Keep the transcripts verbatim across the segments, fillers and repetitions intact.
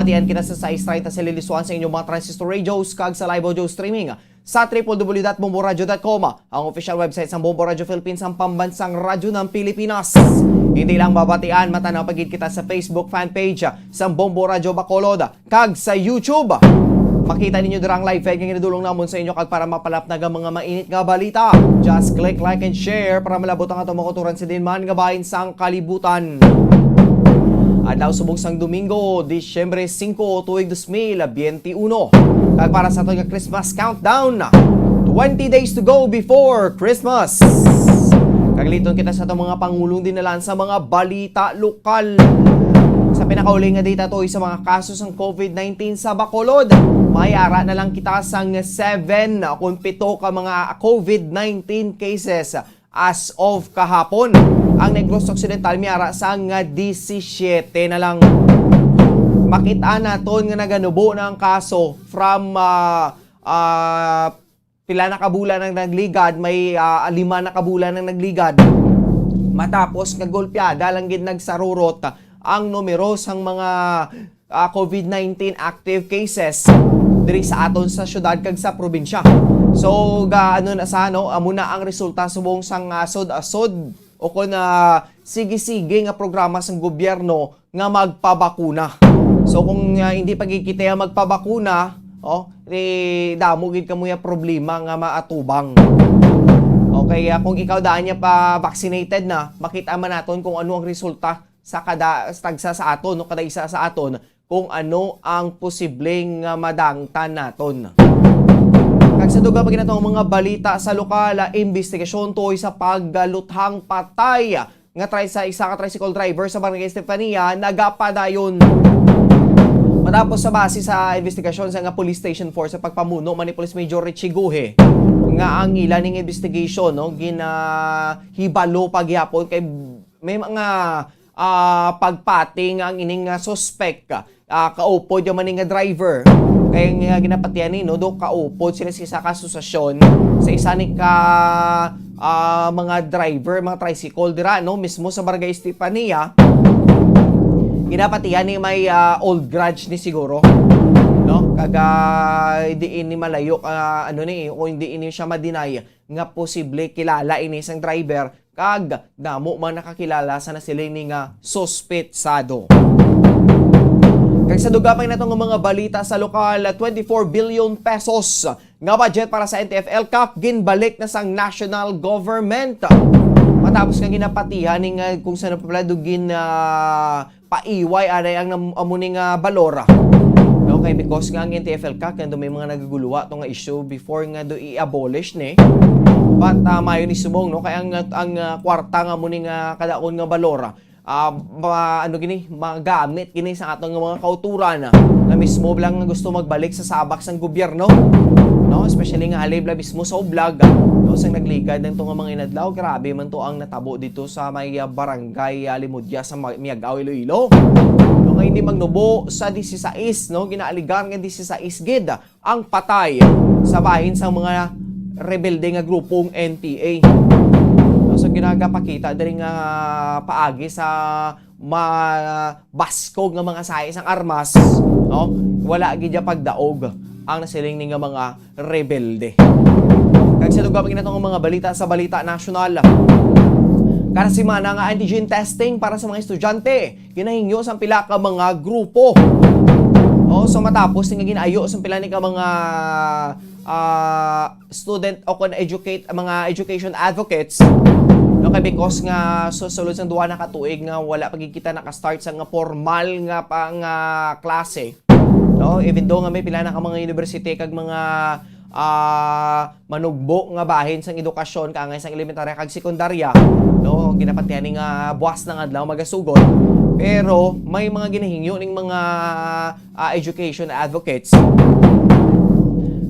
Tian kita sa sais treinta sa Lilisuan sa inyong mga transistor radios kag sa live audio streaming sa triple W dot bombo radio dot com, ang official website sang Bombo Radio Philippines, ang pambansang radyo ng Pilipinas. Hindi lang mabatian, matanaw pa gid kita sa Facebook fan page sang Bombo Radio Bacolod kag sa YouTube. Makita ninyo dira ang live feed nga ginadulong namon sa inyo, kag para mapalapnag ang mga mainit nga balita, just click like and share para malabot ang atong mga kauturan sa dinman nga bahin sang kalibutan. Adlaw subong sang Domingo, Disyembre singko, tuig dos mil biyente uno. Kag para sa aton nga Christmas countdown, twenty days to go before Christmas. Kag liton kita sa atong mga pangulong dinalan sa mga balita lokal. Sa pinakauli nga data, to sa mga kaso sang COVID nineteen sa Bacolod, may ara na lang kita sang seven, kung pito ka mga COVID nineteen cases as of kahapon. Ang Negros Occidental may ara sang disisiete na lang. Makit-an naton nga naganubo na ang kaso from, ah, ah, pila na ka bulan ang nagligad, may, ah, lima na ka bulan ang nagligad. Matapos nga golpeada lang gid nagsarurot ang numero sang mga, ah, COVID nineteen active cases diri sa aton sa syudad kag sa probinsya. So, ga-, ano na sa, no, amo na ang resulta subong sang, ah, sud-asod o kon, ah, sige-sige nga programa sang gobyerno nga magpabakuna. So, kung, ah, hindi pa gid kita magpabakuna, oh, eh, damo gid kamo ya problema nga maatubang. Okay, ah, kung ikaw daan niya pa vaccinated na, makita man naton kung ano ang resulta sa kada, sa tagsa sa aton, no, kada isa sa aton, kung ano ang posibleng, ah, madangtan naton. Kag sa dugang pa gid nato nga mga balita sa lokal, ah, imbestigasyon tuoy sa pagluthang patay nga tri-, sa isa ka tricycle driver sa Barangay Estefania nagapadayon. Matapos sa base sa investigasyon sa nga Police Station four sa pagpamuno man ni Police Major Richie Guhe, nga ang ila ning investigation, no, ginahibalo pa gihapon kay may mga, ah, pagpati nga ang ining, ah, suspek, ah, kaupod yung maning nga driver. Kaya nga ginapatihan ni, no, do kaupod sila sa isa ka asosasyon, sa isa ni ka, ah, mga driver, mga tricycle dira, no, mismo sa Barangay Estefania. Ginapatihan ni may, ah, old grudge ni siguro, no? Kag, ah, hindi ini malayo, ah, ano ni, o hindi ini siya ma-deny nga posible kilala ini sang driver kag damo man nakakilala sa nasiling ni nga suspetsado. Kag sa dugang pa nato nga mga balita sa lokal, twenty-four billion pesos nga budget para sa N T F L CAC ginbalik na sang national government. Matapos nga ginapatihan ni nga kung saan pa pala do gin, ah, paiway anay ang nam-, amo ni nga balor. No, kay because nga ang N T F L CAC nga do may mga nagaguluwa to nga issue before nga do i-abolish ni. But, ah, mayo ni subong, no, kay ang, ang, ah, kwarta nga amo ni nga kadaon nga balor, ah, ma-, ano gini, magamit gini sa aton nga mga kauturan, ah, na mismo lang nga gusto magbalik sa sabak sang gobyerno, no, especially nga halin lang mismo sa Oblag, ah, no, sang nagligad nang to nga mga inadlaw, grabe man to ang natabo dito sa may, ah, barangay, ah, Limudya sa Ma-, Miag-ao, Iloilo. No, nga hindi magnubo sa disisais, no, ginaaligar nga disisais gid ang patay sa bahin sang mga rebelde nga grupong N P A. No, so ginagapakita diri nga paagi sa mabaskog nga mga sahi sang armas, no? Wala gid ya pagdaog ang nasiling ni nga mga rebelde. Kag sa dugang pa gid nato nga mga balita sa Balita Nasyonal, kada semana nga antigen testing para sa mga estudyante ginahingyo sang pila ka mga grupo. O, so matapos nga ginaayo sang pila ni ka mga, ah, student o kon educate, mga education advocates, no, kay because nga so, sulod sang duha na ka tuig nga wala pa gid kita naka-start sa nga formal nga pa, nga klase, no, even though nga may pila na ka mga university kag mga, ah, manugbo nga bahin sang edukasyon kaangay sang elementarya kag sekundarya, no, ginapatihan ni nga buwas na nga adlaw magasugot, pero may mga ginahingyo ning mga, ah, education advocates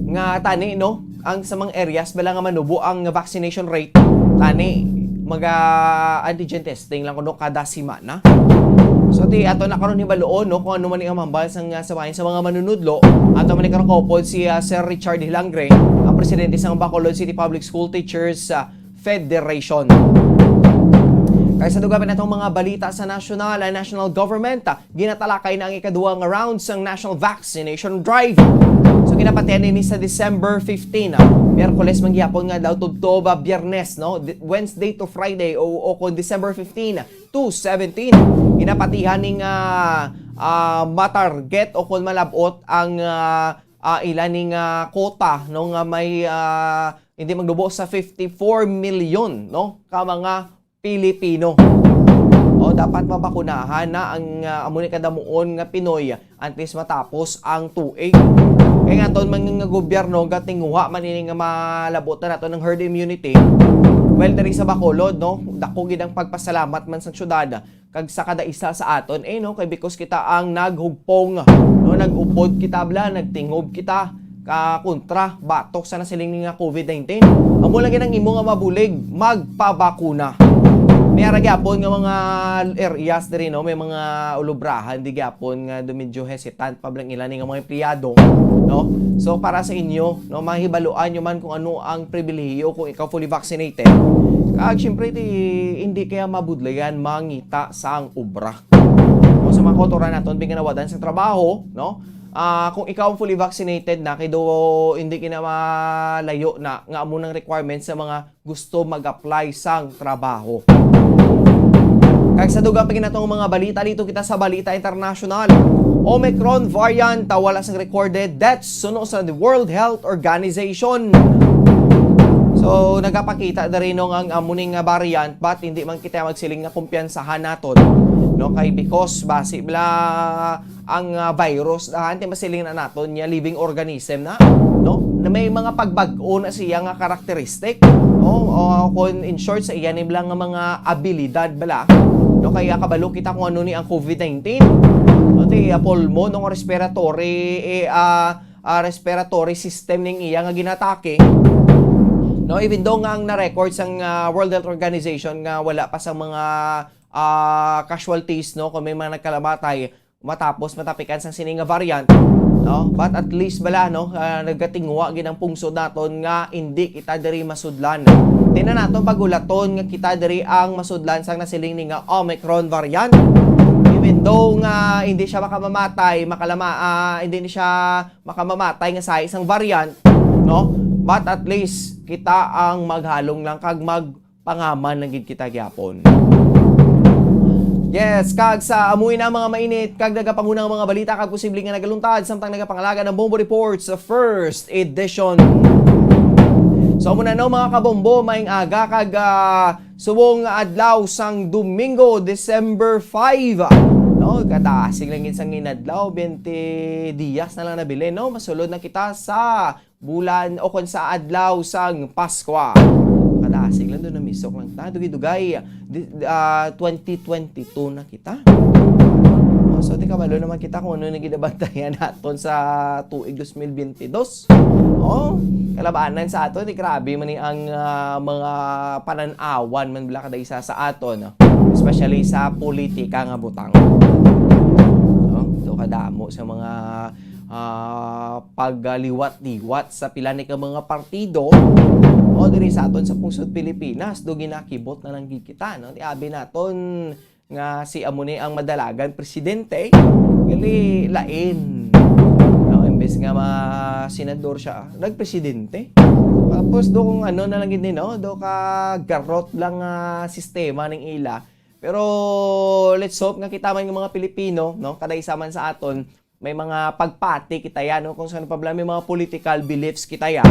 nga tani, no, ang sa mga areas bala nga manubo ang vaccination rate, tani maga antigen testing lang kuno kada semana. So, ti ato na karon hibaluon, no, kung ano man ang hambal sang, ah, sa bahin sa mga manunudlo. Ato man ni karon kaupod si, ah, Sir Richard Hilangre, ang presidente sang Bacolod City Public School Teachers, ah, Federation. Kag sa dugang pa natong mga balita sa nasyonal, ang national government, ah, ginatalakay na ang ikaduha nga round sang national vaccination drive. So, ginapatihan ini sa December fifteen, ah, Miyerkules man gihapon nga adlaw tubtob, ah, Biyernes, no? Di-, Wednesday to Friday, o, o kon December fifteen to seventeen. Ginapatihan ning, ah, ah, matarget o kon malab-ot ang, ah, ah, ila ning, ah, quota, no, nga may, ah, hindi maglubo sa fifty-four million, no, ka mga Pilipino. O, dapat mabakunahan na ang, ah, amo ni kadamuon nga Pinoy antes matapos ang tuig. Kay nga aton man nga gobyerno, gatinguha man ini nga malab-ot na nato ng herd immunity. Well, diri sa Bacolod, no, dako gid ang pagpasalamat man sa syudad kag sa kada isa sa aton, eh, no, kay because kita ang naghugpong, no, nag-upod kita bala, nagtingob kita ka kontra batok sa nasiling ni nga COVID nineteen. Amo lang gid ang imo nga mabulig, magpabakuna. May ara gyapon nga mga areas diri, no, may mga ulubrahan di gyapon nga do medyo hesitant pa bala ang ila ni nga mga empleyado, no? So, para sa inyo, no, mahibaluan nyo man kung ano ang pribilehiyo kung ikaw fully vaccinated. Kag, syempre, di, hindi kaya mabudlayan mangita sa ang obra. Kung sa mga kautoran naton, bigyan nawadan sa trabaho, no? Ah, kung ikaw ang fully vaccinated na, kay do, hindi ka na malayo na nga amo nang requirements sa mga gusto mag-apply sang trabaho. Kag sa dugang pa ginatong mga balita, dito kita sa balita international. Omicron variant, ah, wala sang recorded deaths suno sa the World Health Organization. So, nagapakita diri, no, nga ang amo ni nga variant, but hindi man kita magsiling na kumpiyansahan naton, no, kay because basi bala ang, ah, virus, ah, anti masiling na naton niya living organism na, no? Na may mga pagbag-o na siya nga karakteristik, no? O, kung in short, sa iya ni bala nga mga abilidad bala, no? Kaya kabalo kita kung ano ni ang COVID nineteen, no? Ti, ah, pulmon o respiratory, eh, ah, ah, respiratory system ning iya nga ginatake, no? Even though nga ang na-record sang, ah, World Health Organization nga wala pa sa mga, ah, casualties, no? Kung may mga nagkalamatay, matapos matapikan sang sini nga variant, no? But at least bala, no, ah, nagatinguha gid ang pungsod naton nga indi kita diri masudlan. Di na naton pagulaton nga kita diri ang masudlan sang nasiling ni nga Omicron variant. Even though nga hindi siya makamamatay, makalama, ah, hindi ni siya makamamatay nga sahi sang variant, no? But at least kita ang maghalong lang kag mag pangaman na gid kita gyapon. Yes, kag sa amoy na mga mainit kag nagapangunang mga balita kag posible nga nagaluntad samtang nagapangalaga ng Bombo Reports first edition. So, amo na, no, mga kabombo, maayong aga kag, ah, subong adlaw sang Domingo, December five. No, kadasig lang gid sang inadlaw, twenty dias na lang nabilin, no? Masulod na kita sa bulan o kon sa adlaw sang Paskwa. Kadasig lang do, namisok lang ta. Dugay-dugay, di, ah, twenty twenty-two na kita. Oh, so, di kabalo naman kita kung ano na ginabantayan naton sa tuig dos mil benti dos. Oh, kalabanan sa aton, di grabe man ni ang, ah, mga panan-awan man bala kada isa sa aton, no? Especially sa politika nga butang. No? So, kadamo sa mga ah, pagliwat-liwat sa pila ni ka mga partido, o diri sa aton sa pungsod Pilipinas, do ginakibot na lang gid kita, no? Ti abi naton nga si amo ni ang madalagan presidente, gali lain. No, imbes nga ma senador siya, nagpresidente. Tapos do kung ano na lang gid ni, no? Do ka garot lang nga sistema ning ila. Pero let's hope nga kita man nga mga Pilipino, no, kada isa man sa aton, may mga pagpati kita ya, no, kung sa ano pa bala, may mga political beliefs kita ya,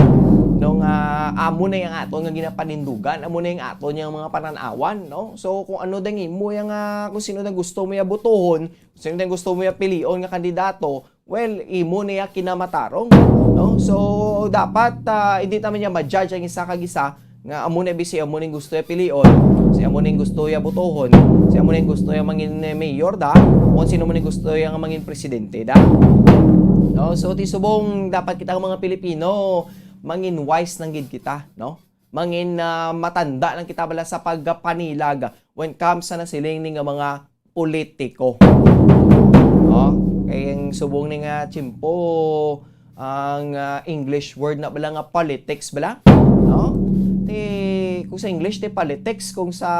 no, nga amo na yang aton nga ginapanindugan, amo na yang aton yang mga pananawan, no. So kung ano dang imo yang, ah, kung sino dang gusto mo ya botohon, kung sino dang gusto mo ya pilion nga kandidato, well, imo na ya kinamatarong, no. So dapat, ah, hindi naman niya ma-judge ang isa kag isa nga amo na bisi, amo ning gusto ya pilion, si amo ning gusto ya botohon, si amo ning gusto ya mangin, eh, mayor da, o sino mo ning gusto ya nga mangin presidente da. No? So, ti subong dapat kita nga mga Pilipino, mangin wise lang gid kita, no? Mangin, ah, matanda lang kita bala sa pagpanilag when comes sa nasiling ni nga mga politiko. Oh, kay ang subong ni nga tiyempo, ang, ah, English word na bala nga politics bala, no? Ti Kung sa English, ti politics, kung sa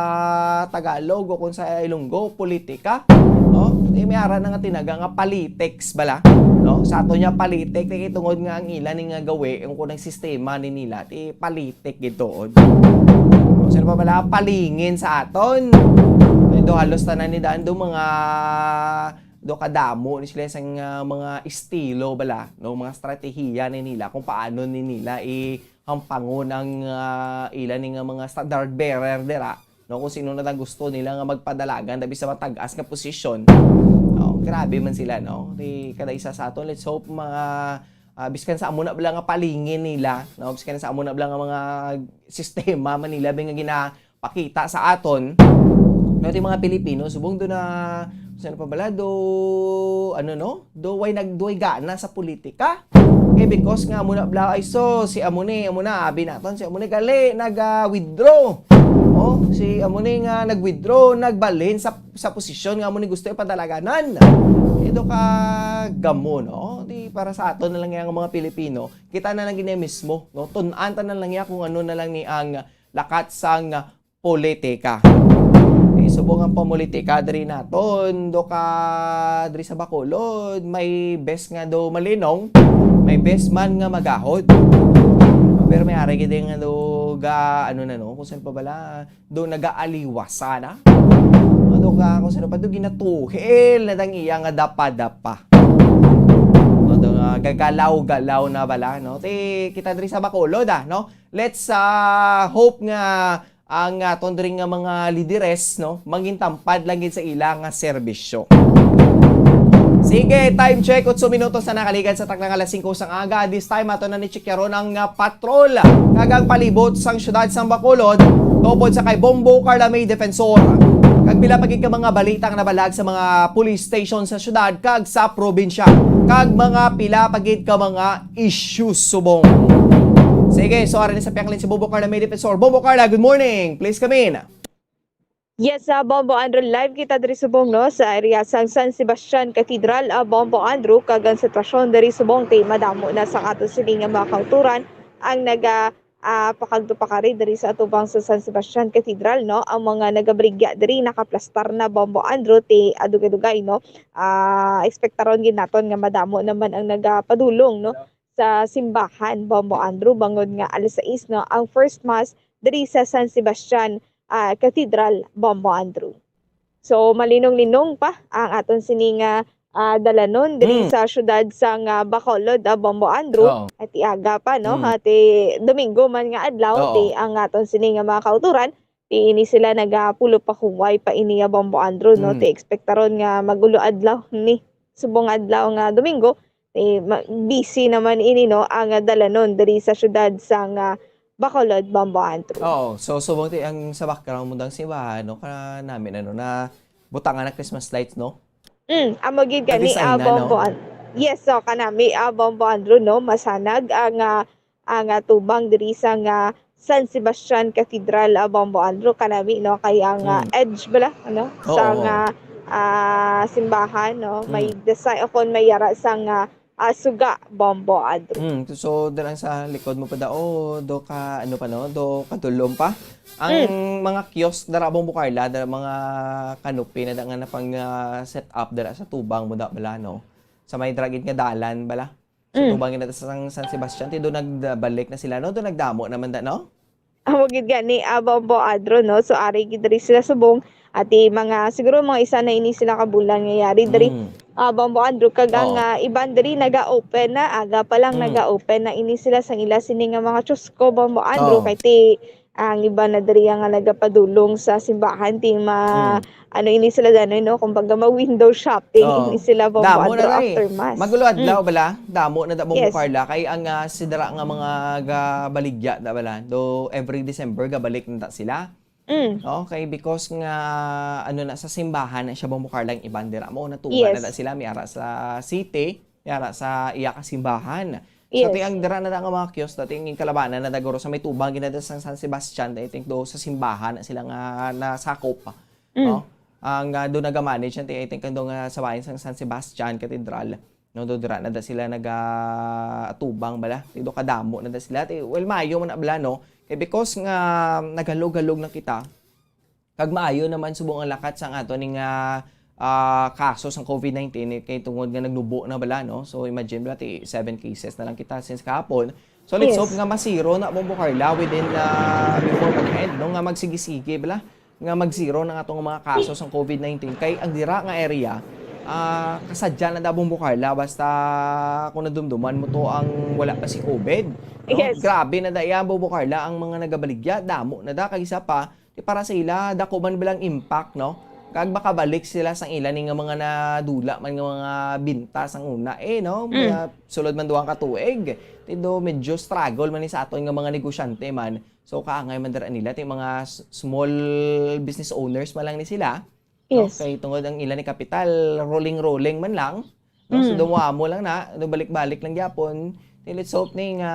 Tagalog o kung sa Ilonggo, politika, no? Ti may ara na nga tinaga nga politics bala, no? Sa aton niya politik, ti tungod nga ang ila ni nga gawi, ang kunang sistema ni nila, ti politik gid tuod. Kung sino pa bala, palingin sa aton. Ay, do halos tanan ni daan do mga do kadamo ni sila sang, ah, mga estilo bala, no, mga estratehiya ni nila kung paano ni nila ihampangon ang, ah, ila ni nga mga standard bearer dira, no, kung sino na lang gusto nila nga magpadalagan dabi sa matag-as nga posisyon. No, grabe man sila, no. Di kada isa sa aton, let's hope mga, ah, biskan sa amo na bala nga palingin nila, no, biskan sa amo na bala nga mga sistema man nila ba nga gina pakita sa aton, no, ti mga Pilipino, subong do na, saan pa bala, do, ano, no? Do, way nag, do, way gana sa politika. Eh, because nga, amo na bala, ay, so, si amo ni, amo na, abi naton, si amo ni, gali, nag, ah, withdraw. Oh, si amo ni nga nag-withdraw, nagbalhin sa, sa posisyon nga amo ni gusto ipadalaganan. Ito ka gamo, no? Di para sa aton na lang nga mga Pilipino, kita na lang gini mismo, no? Tun-an ta na lang ya kung ano na lang ni ang lakat sang politika. Eh, subong ang pamulitika diri naton, do ka diri sa Bacolod, may best nga do malinong, may best man nga magahod. Pero may ari gid nga do ga, ano na, no, kung saan pa bala, do nagaaliwasa na. Ano ka, kung saan pa do ginatuhil na dang iya nga dapa-dapa. Ano nga, gagalaw-galaw na bala, no? Ti, kita diri sa Bacolod, ah, no? Let's, ah, hope nga ang aton diri nga mga lideres, no, mangintampad lang gid sa ila nga serbisyo. Sige, time check, otso minutos na nakaligad sa takna nga alas singko sang aga. This time, ato na ni checkaron ang, ah, patrol kag ang palibot sang siyudad sang Bacolod tupod sa kay Bombo Carla May Defensor. Kag pila pa gid ka mga balita nga nabalag sa mga police station sa siyudad kag sa probinsya. Kag mga pila pa gid ka mga issues subong. Sige, so ari na sa piyangling si Bombo Carla May Defensor. Bombo Carla, good morning. Please come in. Yes, sa Bombo Andrew, live kita diri subong, no, sa area sang San Sebastian Cathedral, ah, Bombo Andrew, kag ang sitwasyon diri subong ti madamo na sa ato sini nga mga kauturan ang naga, ah, pakagtupakari diri sa atubang sa San Sebastian Cathedral, no. Ang mga nagabaligya diri nakaplastar na, Bombo Andrew, ti adugay-dugay, no. Ah, ekspektaron gid naton nga madamo naman ang nagapadulong, no, sa simbahan, Bombo Andrew, bangod nga alas sais, no, ang first mass diri sa San Sebastian, ah, Cathedral, Bombo Andrew. So, malinong-linong pa ang aton sini nga, ah, dalanon diri Mm. sa siyudad sang, ah, Bacolod, ah, Bombo Andrew. Oo. At aga pa, no? Mm. At, eh, Domingo man nga adlaw, Oo. ti ang aton sini nga mga kauturan, ti ini sila nagapulo pa kuway pa ini, ah, Bombo Andrew, no? Mm. Ti ekspektaron nga magulo adlaw ni subong adlaw nga Domingo, eh, ma-, busy naman ini, no, ang dalanon diri sa siyudad sang, ah, Bacolod, Bombo Andrew. Oo. So, subong ti ang sa background mo dang simbahan, no, kanami na, no, na butangan na Christmas lights, no? Mm, amo gid gani, Nag-design ah, na, no? Bombo An-, yes, so, kanami, ah, Bombo Andrew, no, masanag ang, ah, ang, ah, tubang diri sa nga San Sebastian Cathedral, ah, Bombo Andrew, kanami, no, kay ang, ah, Mm. edge bala, ano, Oo, sa oo. nga, ah, simbahan, no, may Mm. design o kon may yara sa nga, ah, suga, Bombo Andrew. Mm, so, dala sa likod mo pa daw, do ka, ano pa, no, do kadulom pa. Ang Mm. mga kiosk dara, Bombo Carla, dara mga canopy na da nga napang, ah, set up dara sa tubang mo da bala, no? Sa may dragit nga dalan bala. So, Mm. tubangi na sa San, San Sebastian, ti do nagbalik na sila, no? Do nagdamo naman da, no? Amo gid gani, ah, Bombo Andrew, no? So, ari gid diri sila subong, ati mga, siguro mga isa na ini sila ka bulan nga yari diri, Mm. ah, Bombo Andrew, kag ang, Oo. ah, iban diri naga-open na, aga pa lang Mm. naga-open na ini sila sang ila sini nga mga kiosko, Bombo Andrew, Oo. kay ti ang iba na diri nga nagapadulong sa simbahan, ti ma-, Mm. ano ini sila danoy, no? Kumbaga, ma-window shopping Oo. ini sila, Bombo Damo na Andrew, na eh. after mass. Magulo adlaw Mm. bala, damo na da, Bombo Yes. Carla, kay ang, ah, si dara nga mga gabaligya da bala, do every December gabalik na da sila. Mm. Okay, because nga, ano na, sa simbahan na siya, Bombo Carla, ang iban dira mo, natuwa Yes. na da sila, may ara sa city, may ara sa iya ka simbahan. So, Yes. ti ang dira na da nga mga kiosk, dati ang kalabanan na da guro sa may tubang, gina da sa San Sebastian, I think do sa simbahan na sila nga nasakop, Mm. no? Ang, ah, do naga-manage, I think, ang do nga sa bayan sa San Sebastian Cathedral. no, do dira na da sila nagaatubang bala. Ti do kadamo na da sila. Ti, well, maayo man na bala, no? Kay because nga naghalog-halog na kita, kag maayo naman subong ang lakat sang ato ning, ah, ah, kaso sang covid nineteen, eh, kay tungod nga nagnubo na bala, no? So, imagine bala, ti seven cases na lang kita since kahapon. So, let's Yes. hope nga masiro na, Bombo Carla, within, ah, before mag-end, no? Nga magsige-sige bala, nga mag-zero na nga tong mga kaso sang covid nineteen. Kay ang dira nga area, ah, kasadya na da, Bombo Carla, basta kung nadumduman mo to ang wala pa si covid, no? Yes. Grabe na da yan, Bombo Carla, ang mga nagabaligya, damo na da, kag isa pa, Ti para sa ila, dako man bala ang impact, no? Kag makabalik sila sang ila ni nga mga nadula man nga mga binta sang una, eh, no? Mm. Mga sulod man duwang ka tuig. Ti do medyo struggle man ni sa aton nga mga negosyante man. So, kaangay man dira nila, ti mga s-, small business owners man lang ni sila. No? Yes. Kay tungod ang ila ni kapital, rolling-rolling man lang. No? So, Mm. daw mo lang na, daw balik-balik lang gyapon. Ti, let's hope ni nga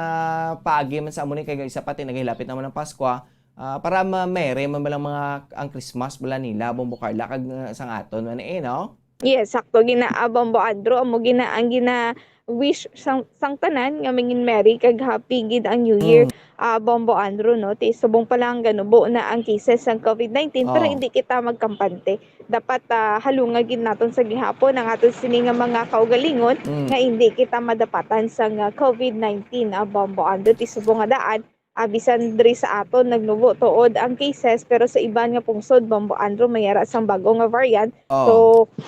paagi man sa amo ni kay isa pa, ti nagahilapit naman ang Paskwa. Ah, para ma-merry man bala mga, ang Christmas bala nila, Bombo Carla, kag, ah, sang aton man eh, no? Yes, sakto gina, ah, Bombo Andrew, amo gina ang gina-wish sang, sang tanan nga mangin merry kag happy gid ang New Year, Mm. ah, Bombo Andrew, no? Ti subong pa lang ganubo na ang cases sang covid nineteen, pero Oh. hindi kita magkampante. Dapat, ah, halunga gid naton sa gihapon ang aton sini nga mga kaugalingon Mm. nga hindi kita madapatan sang, ah, covid nineteen, ah, Bombo Andrew. Ti subong nga daan, ah, bisan diri sa aton nagnubo tuod ang cases, pero sa iban nga pungsod, Bombo Andrew, may ara sang bag-o nga variant. Oh. So,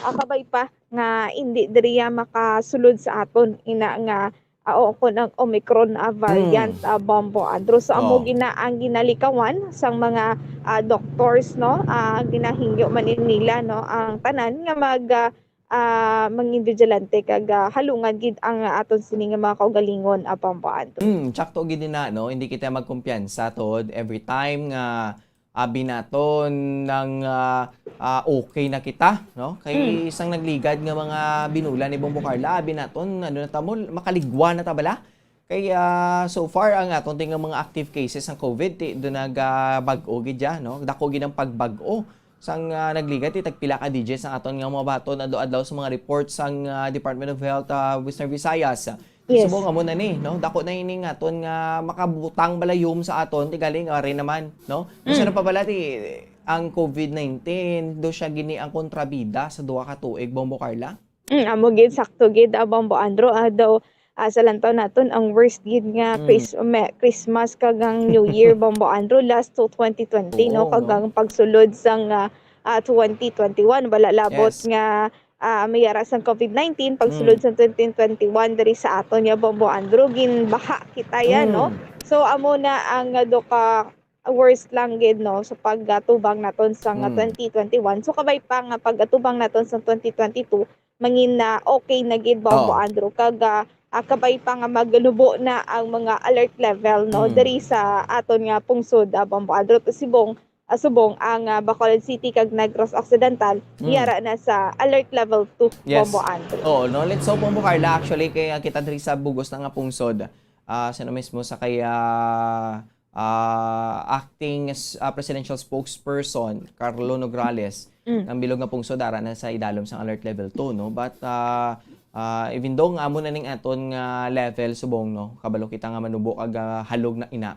ah, kabay pa nga hindi diri ya makasulod sa aton ina nga, ah, o kon ang Omicron, ah, variant, Mm. ah, Bombo Andrew. So, amo Oh. gina ang ginalikawan sang mga, ah, doctors, no? Ah, ginahingyo man nila, no, ang tanan nga mag, ah, ah, mangin vigilante kag, ah, halungan gid ang aton sini nga mga kaugalingon, ah, Bombo Andrew. Mm, tsakto gid na, no? Hindi kita magkumpiyansa tod every time nga abi naton nang, ah, ah, okay na kita, no? Kay Mm. isang nagligad nga mga binulan ni Bombo Carla, abi naton, ano na ta mo, makaligwa na ta bala? Kay, ah, so far, ang aton ti nga mga active cases sang covid, ti, do nagabag-o gid ya, no? Dako gid ang pagbag-o. Sang, ah, nagligad, ti, tagpila ka digits ang aton nga mga baton adlaw-adlaw sa mga reports sang, ah, Department of Health, ah, Western Visayas. Yes. Subong amo na ni, no? Dako na ini nga aton nga makabutang balayom sa aton, ti galing, ari naman, no? Kung Mm. sana pa bala, ti, ang covid nineteen, do siya gini ang kontrabida sa duha ka tuig, Bombo Carla? Mm, amo gid, sakto gid, ah, Bombo Andrew, ah, daw, ah, sa lantaw naton, ang worst gid nga Mm. Chris-, me-, Christmas kag ang New Year, Bombo Andrew, last to twenty twenty, no? Oo, Kag no? ang pagsulod sang, ah, ah, twenty twenty-one, wala labot Yes. nga, ah, may ara sang covid nineteen, pagsulod Mm. sa twenty twenty-one diri sa aton nga, Bombo Andrew, ginbaha kita yan, no? Mm. So, amo na ang, ah, do ka worst lang gid, no, sa pagtubang naton sa nga Mm. twenty twenty-one. So, kabay pa nga pag-atubang naton sa twenty twenty-two, mangin na okay na gid, Bombo Oo. Andrew, kag, ah, ah, kabay pa nga magnubo na ang mga alert level, no, Mm. diri sa aton nga pungsod, ah, Bombo Andrew. Subong, ah, subong ang, ah, Bacolod City kag Negros Occidental, Mm. yara na sa alert level two, Yes. Bombo Andrew. Oo, no? Let's hope, Bombo Carla, actually, kay, ah, kita diri sa bugos na nga pungsod, ah, sino mismo sa kay, ah, ah, acting s-, ah, presidential spokesperson Carlo Nograles, Mm. ang bilog nga pungsod ara na sa idalom sang alert level two, no? But, ah, ah, even though nga amo na ning aton nga level subong, no, kabalo kita nga manubo kag, ah, halog na ina.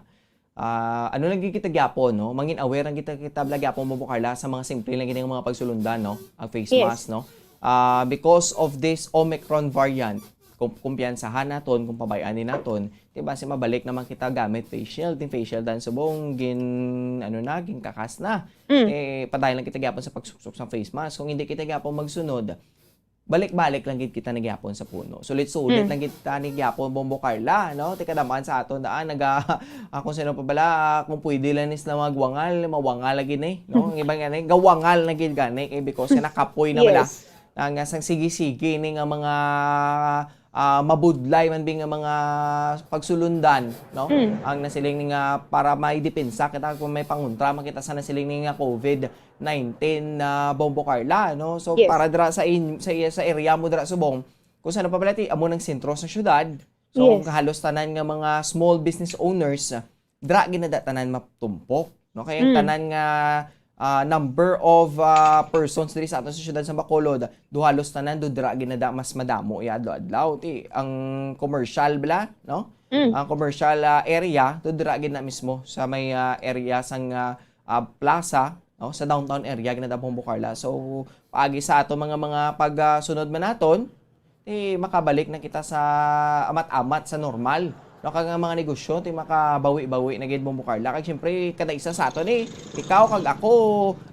Ah, ano lang gid kita gyapon, no? Mangin aware lang kita, kita bala gyapon, Bombo Carla, sa mga simple lang gid nga mga pagsulundan, no? Ang face Yes. mask, no? Ah, because of this Omicron variant, kum-, kumpiyansahan naton, kung pabay-an ni naton, di ba, si mabalik naman kita gamit face shield, yung face shield dan subong, gin, ano na, ginkakas na. Mm. Eh, padayon lang kita gyapon sa pagsuksok sa face mask. Kung hindi kita gyapon magsunod, balik-balik lang gid kita na gyapon sa puno. Sulit-sulit Mm. lang gid ta ni gyapon, Bombo Carla, no? Ti kadam-an sa aton daan, naga-, ah, kung sino pa bala, ah, kung pwede lang nis na magwangal, mawangal lagi ni, no? Ang iba nga ni, gawangal na gid gani, eh, because nga nakapoy na bala. Yes. Ang, ah, sang sige-sige ni nga mga, ah, mabudlay man bi nga mga pagsulundan, no? Mm. Ang nasiling ni nga para may depensa kita kung may pangontra man kita sa nasiling ni nga covid nineteen na Bombo Carla, no? So, Yes. para dira sa in-, sa, sa area mo dira subong, kung saan pa pala ti, amo nang sentro sa syudad. So, Yes. halos tanan nga mga small business owners, dira gid na da tanan matumpok, no? Kay ang Mm. tanan nga, ah, number of, ah, persons diri sa aton sa siyudad sa Bacolod, do halos tanan do dira ginada mas madamo ya adlaw-adlaw. Ti ang commercial bala, no? Mm. Ang commercial, ah, area do dira gid na mismo sa may, ah, area sang, ah, ah, plaza, no, sa downtown area ginada Bombo Carla. So paagi sa ato mga, mga pagsunod man naton, ti makabalik na kita sa amat-amat sa normal. No, kag ang mga negosyo ti makabawi-bawi na gid, Bombo Carla. Kag siyempre, kada isa sa aton, eh, ikaw kag ako,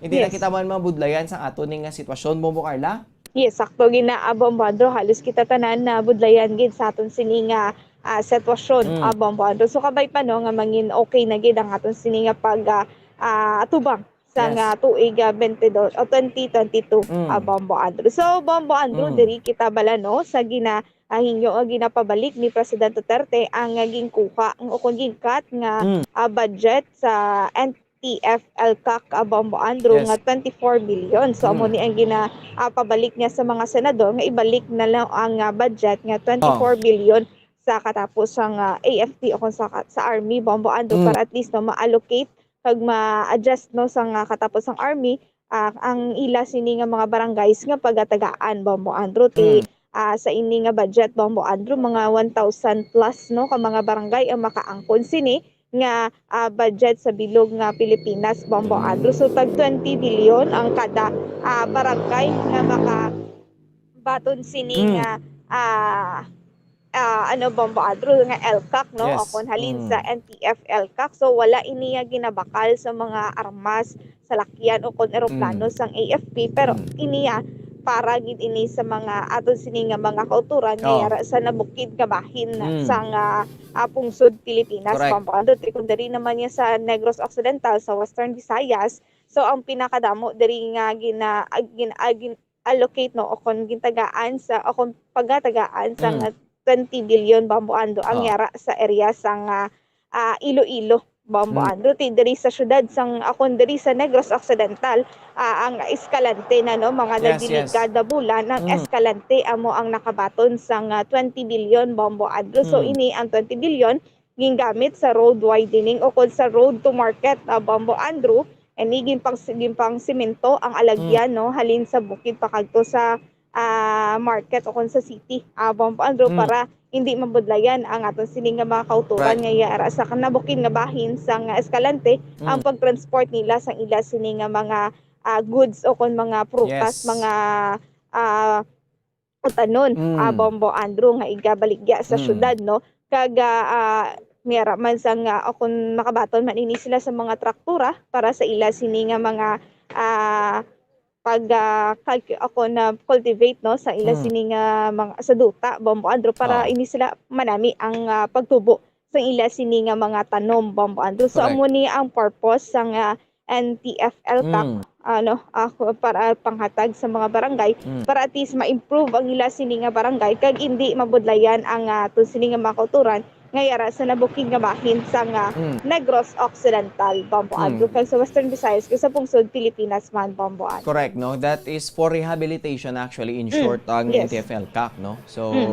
hindi na Yes. kita man mabudlayan sa aton ning nga sitwasyon, Bombo Carla. Yes, sakto gina, ah, Bombo Andrew. Halos kita tanan na budlayan gid sa aton sini nga, ah, sitwasyon, Mm. ah, Bombo Andrew. So, kabay pa, no, nga mangin okay na gid ang aton sini nga pag, ah, ah, atubang sa Yes. nga tuig, ah, twenty-two o twenty twenty-two, Mm. ah, Bombo Andrew. So, Bombo Andrew, Mm. diri kita bala, no, sa gina-, ah, hingyo nga ginapabalik ni President Duterte ang, ah, ginkuha, ang ukon gin-cut nga, Mm. ah, budget sa N T F ELCAC, ah, Bombo Andrew, Yes. nga twenty-four billion. So, amo Mm. ni ang gina-, ah, pabalik niya sa mga senador nga ibalik na lang ang, ah, budget nga Oh. twenty-four billion sa katapos sang, ah, A F T o kung sa, sa army, Bombo Andrew, Mm. para at least, no, ma-allocate kag ma-adjust, no, sa nga katapos sang army, ah, ang ila sini nga mga barangays nga pagatagaan, Bombo Andrew, ti, Mm. ah, sa ini nga budget, Bombo Andrew, mga one thousand plus, no, ka mga barangay ang makaangkon sini nga, ah, budget sa bilog nga Pilipinas, Bombo Andrew. So, tag twenty billion ang kada, ah, barangay nga makabaton sini Mm. nga, ah, ah, ano, Bombo Andrew, nga ELCAC, no? Yes. O kung halin Mm. sa N T F ELCAC. So, wala ini nga ginabakal sa mga armas, salakyan, o kung eroplano Mm. sang A F P, pero Mm. ini, ah, para gid ini sa mga aton sini nga mga kauturan nga Oh. yara sa nabukid nga bahin Mm. sang, ah, ah, pungsod Pilipinas, Correct. Bombo Andrew. Ti kung diri naman niya sa Negros Occidental, sa Western Visayas, so ang pinakadamo diri nga gina-, ah, gin-, ah, gin-, allocate, no, o kon gintagaan sa, o kon pagatagaan sa Mm. nga twenty billion, Bombo Andrew, ang Oh. yara sa area sang, ah, ah, Iloilo, Bombo Mm. Andrew. Ti diri sa siyudad sang, o kon diri sa Negros Occidental, ah, ang Escalante na, no, mga Yes, nagdili yes. kada bulan ang Mm. Escalante amo ang nakabaton sang, ah, twenty billion, Bombo Andrew. So, Mm. ini ang twenty billion gingamit sa road widening o kon sa road to market, ah, Bombo Andrew. Ini ginpang-, ginpangsemento ang alagyan, Mm. no, halin sa bukid pakadto sa, ah, market o kon sa city, ah, Bombo Andrew, Mm. para hindi mabudlayan ang aton sini nga mga kauturan Right. nga yara sa kanabukid nga bahin sang Escalante ang Mm. pagtransport nila sang ila sini nga mga, ah, goods o kon mga prutas, Yes. mga, ah, utanon, ah, Mm. Bombo Andrew, nga igabaligya sa Mm. syudad, no? Kag, ah, ah, may ara man sang, ah, o kon makabaton man ini sila sa mga traktura para sa ila sini nga mga, ah, pag, ah, kalki-, o kon na cultivate, no, sa ila Mm. sini nga mga, sa duta, Bombo Andrew, para Oh. ini sila manami ang, ah, pagtubo sa ila sini nga mga tanom, Bombo Andrew. So, Correct. amo ni ang purpose sang, ah, N T F ELCAC, Mm. ano, ah, para panghatag sa mga barangay, Mm. para at least ma-improve ang ila sini nga barangay, kag indi mabudlayan ang, ah, aton sini nga mga kauturan nga yara sa nabukid nga bahin sang, ah, Mm. Negros Occidental, Bombo Mm. Andrew, kag sa Western Visayas, kag sa pungsod Pilipinas man, Bombo Andrew. Correct, no? That is for rehabilitation, actually, in Mm. short, ang Yes. N T F ELCAC, no? So, Mm.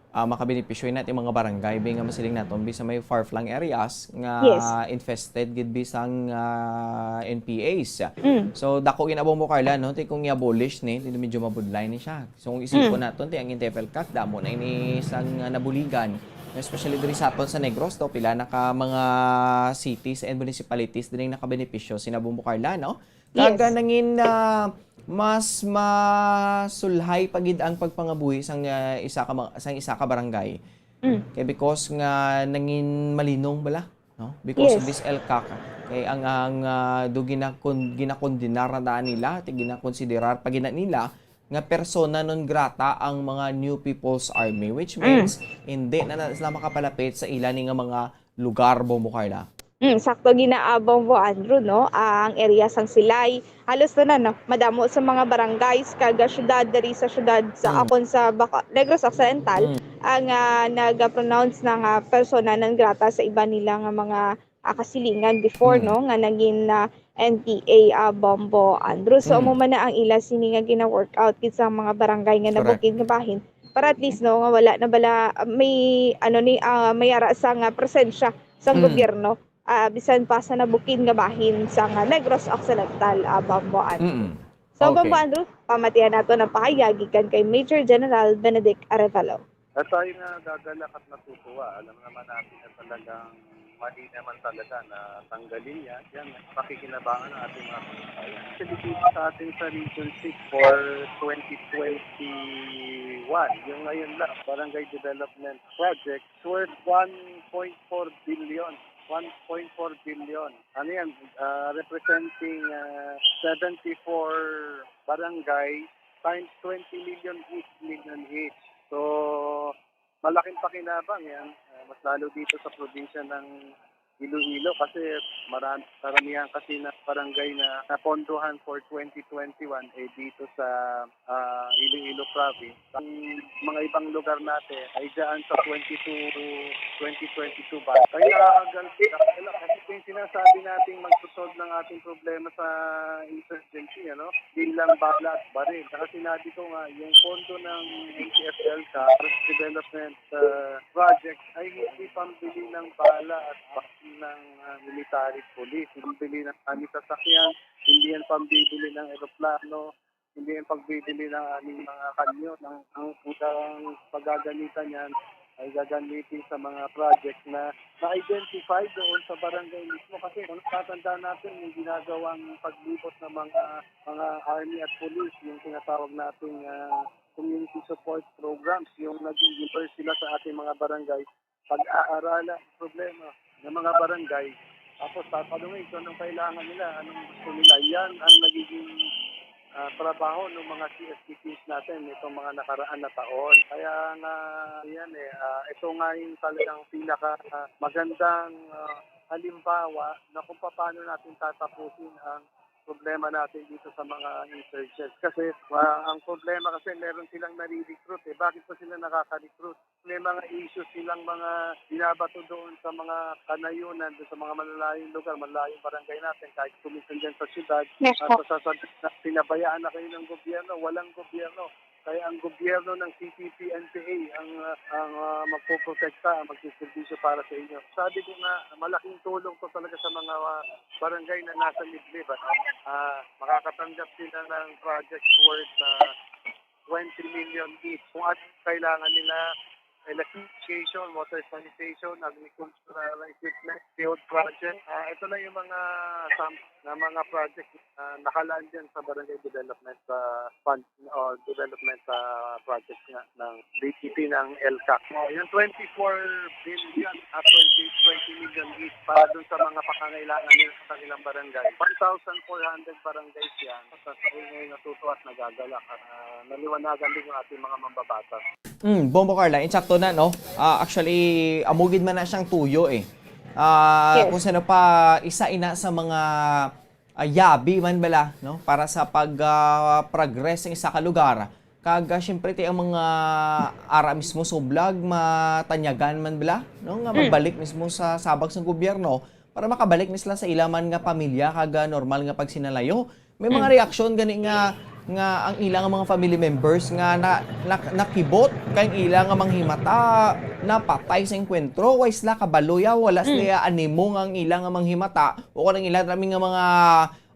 ah, makabenepisyo na ti mga barangay, bi nga masiling naton, bi sa may far-flung areas nga Yes. infested gid bi sang, ah, N P As. Mm. So, dako gid na, Bombo Carla, no? Ti kung i-abolish ni, ti medyo mabudlay ni siya. So, kung isipon Mm. naton, ti ang N T F ELCAC, damo na ini sang, ah, nabuligan. Especially diri sa aton sa Negros, to, pila na ka mga cities and municipalities din ang nakabenepisyo sina, Bombo Carla, no? Kag, Yes. ah, nangin, ah, mas masulhay pa gid ang pagpangabuhi sang, ah, isa ka ma-, sang isa ka barangay. Mm. Kay because nga nangin malinong bala, no? Because of Yes. this ELCAC. Kay ang, ang, ah, do ginakon-, ginakondenar na daan nila, ti ginakonsiderar pa gid na nila nga persona non grata ang mga New People's Army, which Mm. means hindi na, na sila makapalapit sa ila ni nga mga lugar, Bombo Carla. Mm, sakto gid na, ah, Bombo Andrew, no? Ang area sang Silay, halos tanan, no? Madamo sa mga barangays kag, ah, syudad diri sa syudad sa Mm. akon sa Baca-, Negros Occidental Mm. ang, ah, nag-pronounce na nga persona non grata sa iban nila nga mga, ah, kasilingan before, Mm. no? Nga naging, ah, N P A, ah, Bombo Andrew. So, Mm. amo man na ang ila sini nga gina-workout gid sa mga barangay nga Correct. nabukid nga bahin. Para at least, no, nga wala na bala, ah, may, ano ni, ah, may ara sa nga presensya sa Mm. gobyerno. ah, bisan pa sa nabukid nga bahin sang Negros Occidental, ah, Bombo Andrew. Mm. So, okay. Bombo Andrew, pamatian nato ang pahayag gikan kay Major General Benedict Arevalo. At tayo nga gagalak at natutuwa, alam naman natin na talagang mali naman talaga na tanggalin yan. Yan, pakikinabangan ng ating mga kababayan. Kasi dito sa ating sa Region six for twenty twenty-one, yung ngayon lang, Barangay Development Project, worth one point four billion. One point four billion. Ano yan? Ah, representing, ah, seventy-four barangay times twenty million each, million each. So, malaking pakinabang yan. Ah, mas lalo dito sa probinsya ng Iloilo kasi maram-, karamihan kasi na barangay na napondohan for twenty twenty-one, eh, dito sa, ah, Iloilo Province. Ang mga ibang lugar natin ay dyan sa twenty-two, twenty twenty-two ba? Kaya nakakagal-, kasi yung sinasabi nating magsosolve ng ating problema sa insurgency, ano? Bilang bala at baril. Saka sinabi ko nga, yung pondo ng N C F L sa development, uh, project ay hindi pambili ng bala at baril ng, uh, military police. Hindi pambili ng kami sasakyan, hindi yan pambibili ng eroplano, hindi yan pagbibili ng aming mga kamyon. Ang, ang, ang pagagamitan niyan ay gagamitin sa mga project na na-identify doon sa barangay mismo. Kasi kung natatandaan natin, yung ginagawang paglibot ng mga, mga army at police, yung tinatawag nating, ah, community support programs, yung nag-i-immerse sila sa ating mga barangay, pag-aaralan ang problema ng mga barangay. Tapos tatanungin kung anong kailangan nila, anong gusto nila. Yan ang nagiging, ah, trabaho ng mga C S P teams natin nitong mga nakaraan na taon. Kaya nga, yan eh, ah, ito nga yung talagang pinaka, ah, magandang, ah, halimbawa na kung paano natin tatapusin ang problema natin dito sa mga insurgents. Kasi, ah, ang problema kasi meron silang nare-recruit eh. Bakit pa sila nakaka-recruit? May mga issues silang mga binabato doon sa mga kanayunan, doon sa mga malalayong lugar, malalayong barangay natin, kahit kuminsan dyan sa syudad. Yes po. At masasabi na pinabayaan na kayo ng gobyerno, walang gobyerno. Kaya ang gobyerno ng C P P, N P A ang, ah, ang, ah, magpoprotekta, ang magsiservisyo para sa inyo. Sabi ko nga, malaking tulong to talaga sa mga, ah, barangay na nasa liblib, ano? Ah, makakatanggap sila ng project worth, ah, twenty million each. Kung ano kailangan nila, electrification, water sanitation, agricultural equipment, field project. Ah, ito na yung mga sam-, na mga project na nakalaan dyan sa Barangay Development, ah, Fund o Development, ah, Project nga ng D P P ng ELCAC. Oh, yung twenty-four billion at twenty, twenty million each para dun sa mga pangangailangan nila sa kanilang barangay. One thousand four hundred barangays yan. Sa, sa ingay natutuwa at nagagalak at, ah, naliwanagan din yung ating mga mambabatas. Mm, Bombo Carla, insakto na, no? Ah, actually, amo gid man na siyang tuyo, eh. Ah, yes. Kung sino pa, isa ina sa mga, ah, yabi man bala, no? Para sa pag, ah, progress ng isa ka lugar. Kag, ah, siyempre, ti ang mga ara mismo sublag, matanyagan man bala, no? Nga Mm. magbalik mismo sa sabak sa gobyerno para makabalik ni sila sa ila man nga pamilya kag, ah, normal nga pagsinalayo. May mga Mm. reaksyon gani nga, nga ang ila nga mga family members nga na, na, nakibot kay ang ila nga manghimata napatay sa engkwentro. Way sila kabalo ya, wala sila Mm. animo nga ang ila nga manghimata o kanang ila rami nga mga,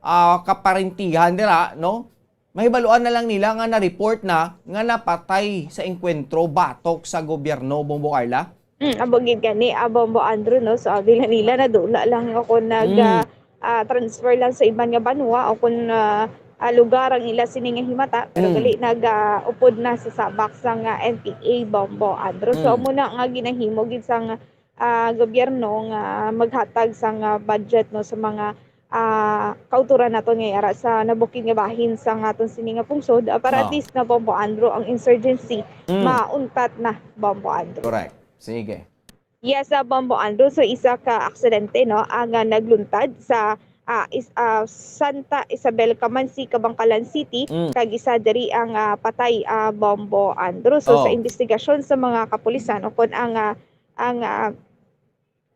ah, kaparentihan dira, no? Mahibaluan na lang nila nga na-report na nga napatay sa engkwentro batok sa gobyerno, Bombo Carla. Mm, amo gid gani, ah, Bombo Andrew, no? So, abi lang nila, nadula lang o kung nag, Mm. ah, ah, transfer lang sa iban nga banwa o kung, ah, ah, lugar ang ila sini nga himata, pero Mm. gali nag, ah, upod na sa sabak sang, ah, N P A, Bombo Andrew. So, Mm. amo na nga ginahimo gid sang, ah, gobyerno nga maghatag sang, ah, budget, no, sa mga, ah, kautoran naton nga yara sa nabukid nga bahin sang aton sini nga pungsod, ah, para at Oh. least na, Bombo Andrew, ang insurgency Mm. mauntat na, Bombo Andrew. Correct. Sige. Yes, ah, Bombo Andrew. So, isa ka aksidente, no, ang, ah, nagluntad sa, ah, is-, ah, Santa Isabel Camansi, Kabankalan City, Mm. kag isa diri ang, ah, patay, ah, Bombo Andrew. So, sa Oh. investigasyon sa mga kapulisan, o kung ang, ah, ang, ah,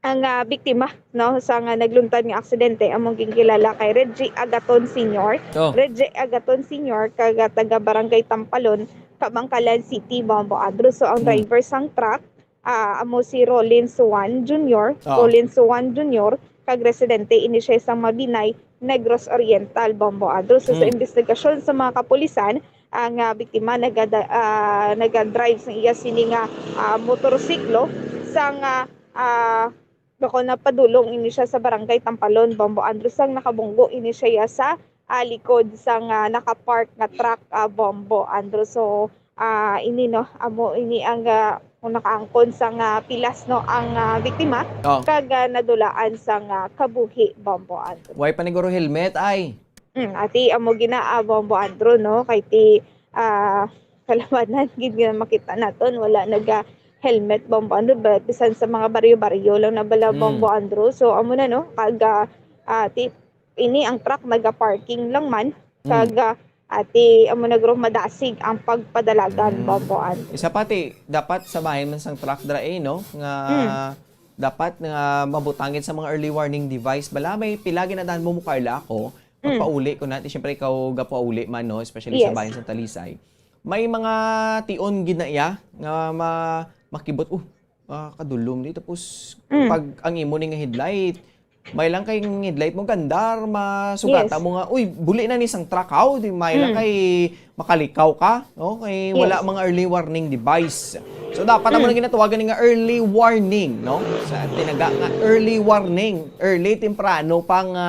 ang, ah, biktima, no, sa nga nagluntad nga aksidente, among ginkilala kay Reggie Agaton Senior. Oh. Reggie Agaton Senior, kag, ah, taga Barangay Tampalon, Kabankalan City, Bombo Andrew. So, ang Mm. driver sang truck, ah, amo si Rollins Juan Junior, Oo. Rollins Juan Junior, kag residente ini siya sang Mabinay, Negros Oriental, Bombo Andrew. So, sa Hmm. investigasyon sa mga kapulisan, ang, ah, biktima nagada-, ah, nagadrive sa iya sini nga, ah, motorsiklo sang, ah, ah, bako napadulong ini siya sa Barangay Tampalon, Bombo Andrew, sang nakabunggo ini siya sa, ah, likod sang, ah, nakapark nga truck, ah, Bombo Andrew. So, ah, ini, no, amo ini ang, ah, kung nakaangkon sang, ah, pilas, no, ang, ah, biktima, Oh. kag, ah, nadulaan sang, ah, kabuhi, Bombo Andrew. Way paniguro helmet, ay. Mm, ati, amo gina, ah, Bombo Andrew, no, kay ti, ah, kalabanan gid nga makita naton, wala naga helmet, Bombo Andrew, ba, bisan sa mga baryo-baryo lang na bala, Hmm. Bombo Andrew. So, amo na, no, kag, ah, ah, ti, ini ang truck naga-parking lang man, Hmm. kag, ah, ati, amo na guro madasig ang pagpadalagan, Hmm. Bombo Andrew. Isa pa, ti, dapat sa bahin man sang truck dra, eh, no, nga Hmm. dapat nga mabutangin sa mga early warning device. Bala, may pila ginadaan mo, Carla, ako. Mm. Magpauli ko na. Ti, syempre, ikaw gapauli man, no? Especially sa Yes. bayan sa Talisay. May mga tion gid na iya nga ma-, makibot, "Uh, ah, kadulom di." Tapos, Mm. pag ang imo ni nga headlight, may lang kay ang headlight mo gandar, masugata Yes. mo nga, "Uy, buli na ni sang truck, haw?" Di may lang Mm. kay makalikaw ka, no? Kay wala Yes. mga early warning device. So, dapat amo Mm. na ginatawagan ni nga early warning, no? Sa tinaga nga early warning, early, temprano pa nga,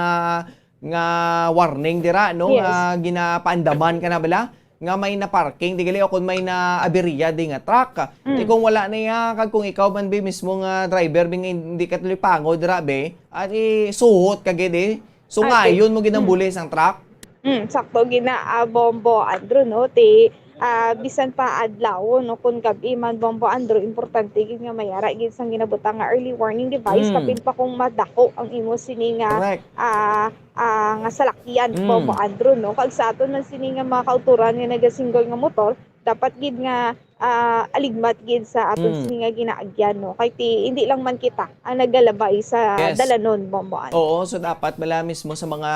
nga warning dira, no? Yes. Nga ginapaandaman ka na bala nga may na-parking, di gali, o kung may na-aberya di nga truck. Mm. Di kung wala na iya, kag kung ikaw man, be, mismo nga driver, be, nga hindi ka tuloy pangod dira, be, at isuhot ka gid, eh. So, Ah, ngayon mo gid ang mm. buli sang truck? Mm, sakto gid na, ah, Bombo Andrew, no? Ti, ah, bisan pa adlaw, no? Kung gab-i man, Bombo Andrew, importante gid nga mayara gid sang ginabutang nga early warning device, Mm. kapin pa kung madako ang imo sini nga, Correct. ah, ah, nga salakyan, Mm. Bombo Andrew, no? Kag sa aton man sini nga mga kauturan nga nagasingle nga motor, dapat gid nga ah, aligmat gid sa aton Mm. sini nga ginaagyan, no? Kay ti, hindi lang man kita ang nagalabay sa Yes. dalanon, Bombo Andrew. Oo, so dapat bala mismo sa mga,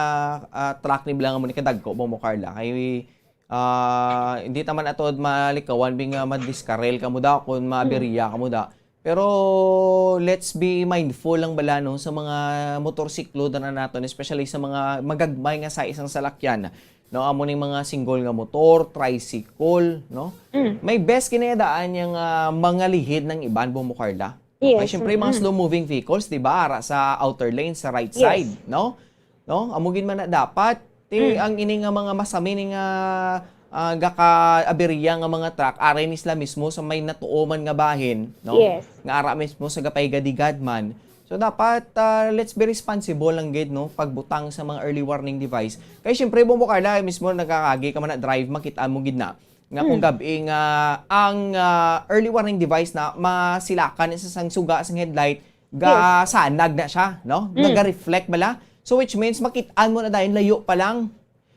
ah, truck ni bala nga mo ni kadagko, Bombo Carla. Kay, ah, hindi ta man ato malikawan, bi nga madiskarel ka mo da, kung Mm. maaberya ka mo da. Pero let's be mindful lang bala, no, sa mga motorsiklo dana naton, especially sa mga magagmay nga sa isang salakyan. No, amo ning mga single nga motor, tricycle, no? Mm. May best kinayadaan yang, ah, mga lihid ng iban, Bombo Carla. Yes, Ay, syempre, mga mm. slow-moving vehicles, di ba? Ara sa outer lane, sa right Yes. side, no? No? Amo gid man na dapat. Ti, Mm. ang ini nga mga masami ni nga, ah, gaka-aberya nga mga truck, aray ni sila mismo sa may natuo man nga bahin, no? Yes. Nga ara mismo sa gapaygadigad man. So, dapat, ah, let's be responsible lang gid, no, pagbutang sa mga early warning device. Kay, syempre, Bombo Carla, mismo nagkakagi ka man na drive, makita mo gid na nga kung Mm. gab-i nga ang, ah, early warning device na masilakan sa sang suga sang headlight, Yes. gasanag na siya, no? Mm. Naga-reflect bala. So, which means, makit-an mo na dayon layo pa lang.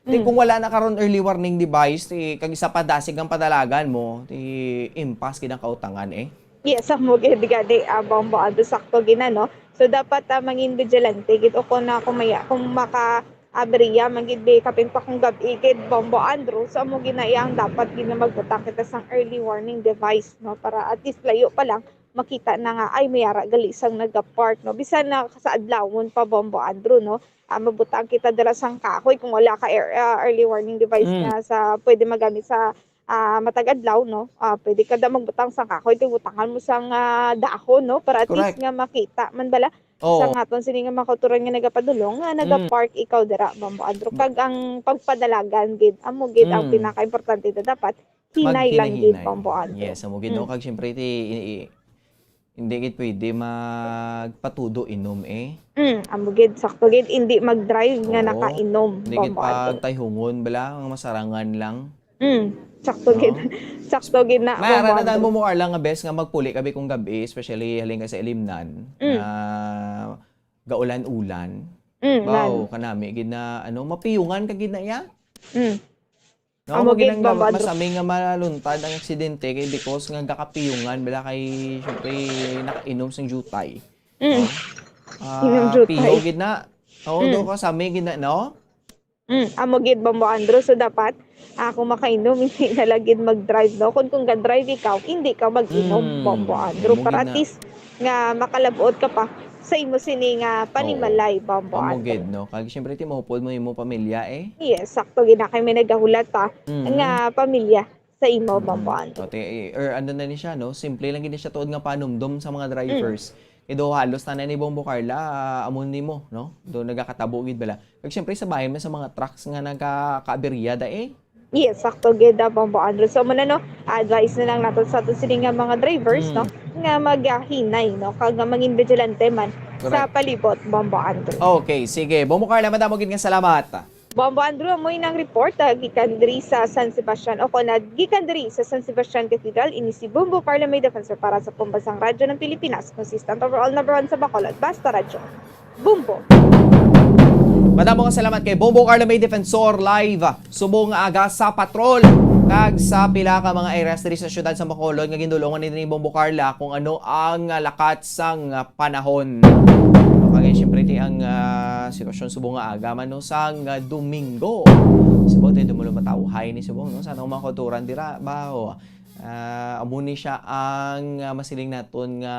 Di Mm. kung wala na karon early warning device, ti, kag isa pa dasig ang padalagan mo, ti, impas gid ang kautangan, eh. Yes, amo gid gani, ah, Bombo Andrew, sakto gid na, no? So, dapat, ah, mangin vigilante gid, o kung na, kung maya, kung maka-aberya man gid, bi, kapin pa kung gab-i gid, Bombo Andrew, so, amo gid na iya ang dapat gid na magbutang kita sang early warning device, no? Para at least layo pa lang, makita na nga, ay, may ara gali sang nagapark, no? Bisan na sa adlawon pa, Bombo Andrew, no? Ah, mabutang kita dira sang kahoy kung wala ka ear-, ah, early warning device Mm. nga sa pwede magamit sa, ah, matag adlaw, no? Ah, pwede ka da magbutang sang kahoy kay butangan mo sang, ah, dahon, no? Para at least Correct. nga makita man bala Oo. sa aton sini nga mga kauturan nga nagapadulong nga Mm. nagapark ikaw dira, Bombo Andrew. Kag ang pagpadalagan gid, amo gid ang Mm. pinakaimportante na dapat hinay lang gid, Maghinay-hinay. Bombo Andrew. Yes, amo gid, no? Mm. Kag syempre, ti, i-, i-, hindi gid pwede magpatudo inom, eh. Mm, amo gid, sakto gid, hindi mag-drive nga Oo. nakainom, Hindi gid Bombo Andrew. pagtayhungon bala, ang masarangan lang. Mm, sakto No? gid. Sakto gid na, May Bombo ara na daan Andrew. mo mo, Arla, nga bes nga magpuli ka bi kung gab-i, especially halin ka sa Ilimnan, Mm. nga gaulan-ulan. Mm, Wow, ngan. kanami gid na, ano, mapiyungan ka gid na iya. Mm. No, Amo mo gid, ginang Bombo Andrew. masami nga maluntad ang aksidente kay because nga gakapiyungan bala kay, syempre, nakainom sang jutay. Mm. No? Ah, Inom jutay. piyo gid na. Oo, Mm. do ka sami gid na, no? Mm, amo gid, Bombo Andrew. So, dapat, ah, kung makainom, hindi na lang gid mag-drive, no? Kung, kung ga-drive ikaw, hindi ka mag-inom, Mm, Bombo Andrew. amo Para gid at na. least nga makalabot ka pa sa imo sini nga panimalay, Bombo Andrew. Amo gid, no? Kag siyempre, ti mahupod mo imo pamilya, eh. Yes, sakto gid na kay may nagahulat pa Mhm. nga pamilya sa imo, Bombo Andrew. O, ti, eh, or ano na ni siya, no? Simple lang gid ni siya tuod nga panumdom sa mga drivers. Kay do halos tanan ni Bombo Carla, ah, amo nimo, no? Do nagakatabo gid bala. Kag siyempre, sa bahin man sa mga trucks nga nagakaaberya da, eh. Yes, sakto gid, ah, Bombo Andrew. So, muna, no, advice na lang nato sa ato sini nga mga drivers, no, Mm. nga maghinay, no, kag nga mangin vigilante man sa Correct. palibot, Bombo Andrew. Okay, sige. Bombo Carla, madamo gid nga salamat. Bombo Andrew, amoy nang report, ah, gikan diri sa San Sebastian, o kon, ah, gikan diri sa San Sebastian Cathedral, ini si Bombo Carla May Defensor para sa Pambansang Radyo ng Pilipinas, consistent overall number one sa Bacolod, Basta Radyo. Bombo. Madamo nga salamat kay Bombo Carlo May Defensor live subong nga aga sa patrol kag sa pila ka mga areas diri sa siyudad sa Bacolod nga gindulongan ni, ni Bombo Carla kung ano ang, ah, lakat sang, ah, panahon. Kag siyempre ti ang, ah, sitwasyon subong nga aga man no sang, ah, Domingo. Subong tayo dumulo matawhay ni subong no sa anong mga kulturan dira ba o, ah, amo ni siya ang, ah, masiling naton nga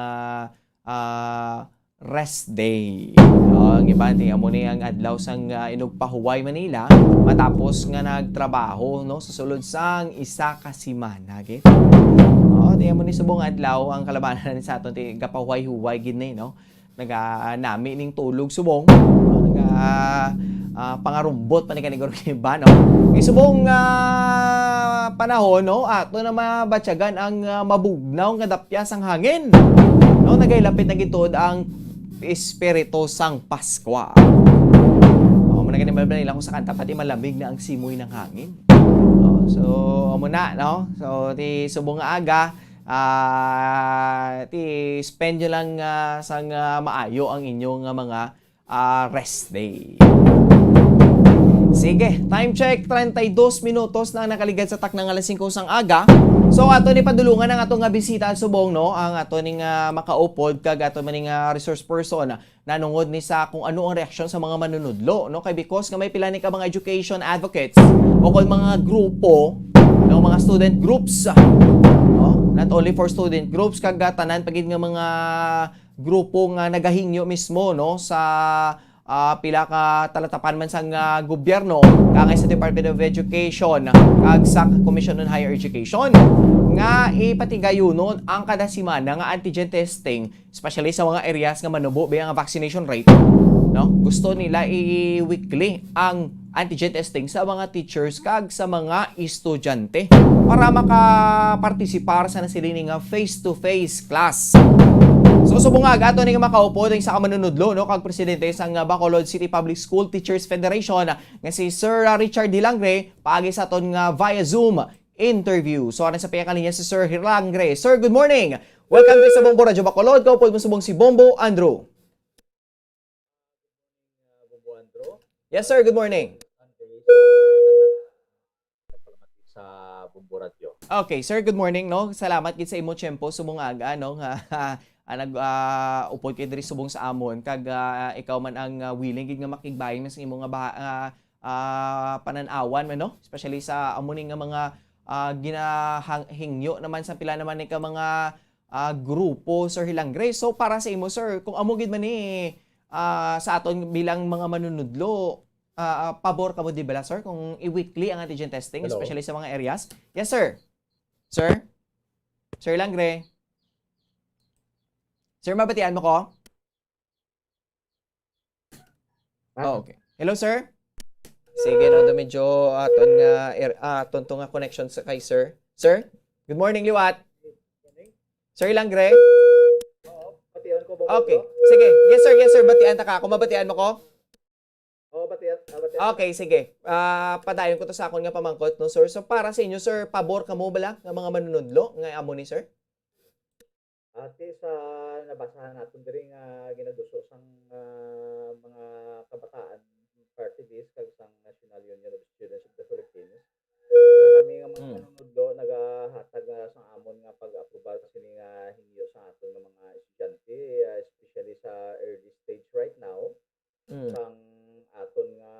ah, rest day. No, ang iban, ti amo ni ang adlaw sang, ah, inugpahuway Manila matapos nga nagtrabaho, no, sa sulod sang isa ka semana gid. No, ti amo ni subong adlaw ang kalabanan sa aton ti gapahuway-huway gid ni, no. Naga nami ning tulog subong, no? Naga, ah, pangarumbot pa ni kanigor iba, no. Kay subong, ah, panahon, no, ato na mabatyagan ang, ah, mabugnaw nga dapya sang hangin. No, nagailapit na gid tuod ang espiritu sang Paskwa. Oh, mo na gani nila kung sa kanta pati malamig na ang simoy ng hangin. Oh, so amo na, no? So ti subong nga aga, ah, ti spend nyo lang, ah, sang, ah, maayo ang inyong, ah, mga ah, rest day. Sige, time check, treinta y dos minutos na ang nakaligad sa takna nga alas singko sang aga. So, ato ni padulungan ang ato nga bisita subong, no? Ang ato ning, ah, makaupod kag ato man ning, ah, resource person nanungod ni sa kung ano ang reaksyon sa mga manunudlo, no? Kay because nga may pila ni ka mga education advocates o kon mga grupo, no, mga student groups, no? Not only for student groups kag, ah, tanan pa gid nga mga grupo nga nagahingyo mismo, no, sa, ah, pila ka talatapan man sang, ah, gobyerno, kaangay sa Department of Education kag sa Commission on Higher Education nga ipatigayunon ang kada semana nga antigen testing, especially sa mga areas nga manubo biya nga vaccination rate, no? Gusto nila i-weekly ang antigen testing sa mga teachers kag sa mga estudyante para makapartisipar sa nasiling nga face-to-face class. So, subong nga, ato ning makaupod ang isa ka manunudlo, no, kag presidente sang Bacolod City Public School Teachers Federation nga si Sir, ah, Richard Hilangre, paagi sa aton nga via Zoom interview. So, aron sa piyakalinya si Sir Hilangre. Sir, good morning. Welcome to sa Bombo Radyo Bacolod. Kaupod mo subong si Bombo Andrew. Yes, sir. Good morning. Sa Bombo Radyo. Okay, sir, good morning, no? Salamat gid sa imo tiyempo subong nga aga, no, nga, ah, nag, ah, upod kay diri subong sa amon kag, ah, ikaw man ang, ah, willing gid nga makigbahin man sa imo nga baha-, ah, ah, panan-awan man, no? Especially sa amo ni nga mga, ah, ginahang-, hingyo naman sa pila naman ni ka mga, ah, grupo, Sir Hilangre. So, para sa imo, sir, kung amo gid man ni, ah, sa aton bilang mga manunudlo, ah, ah, pabor kamo di bala, sir, kung i-weekly ang antigen testing, Hello? especially sa mga areas? Yes, sir. Sir? Sir Hilangre? Sir, mabatian mo ko? Ah. Oh, okay. Hello, sir? Sige, no, do medyo aton nga, er, ah, aton to nga connection sa kay sir. Sir? Good morning, liwat. Sir Hilangre? Oo, batian ko ba ko, Okay. bro? Sige. Yes, sir. Yes, sir. Batian ta ka. Kung mabatian mo ko? Oo, batian, ah, batian. Okay, sige. Ah, padayon ko to sa akon nga pamangkot, no, sir. So, para sa inyo, sir, pabor kamo bala nga mga manunudlo nga amo ni, sir? Ati sa nabasahan naton diri nga ginaduso sang, ah, mga kabataan party list kag sang National Union of Students of the Philippines, kami nga mga Mm. manunudlo nagahatag nga sang amon nga pag-aprobar sini nga hingyo sa aton nga mga estudyante, ah, especially sa early stage right now, Mm. sang aton nga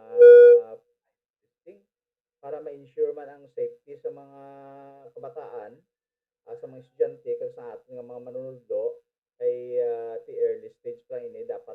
testing para ma-ensure man ang safety sa mga kabataan, ah, sa mga estudyante, kag sa aton nga mga manunudlo, kay, ah, ti early stage pa lang ini, dapat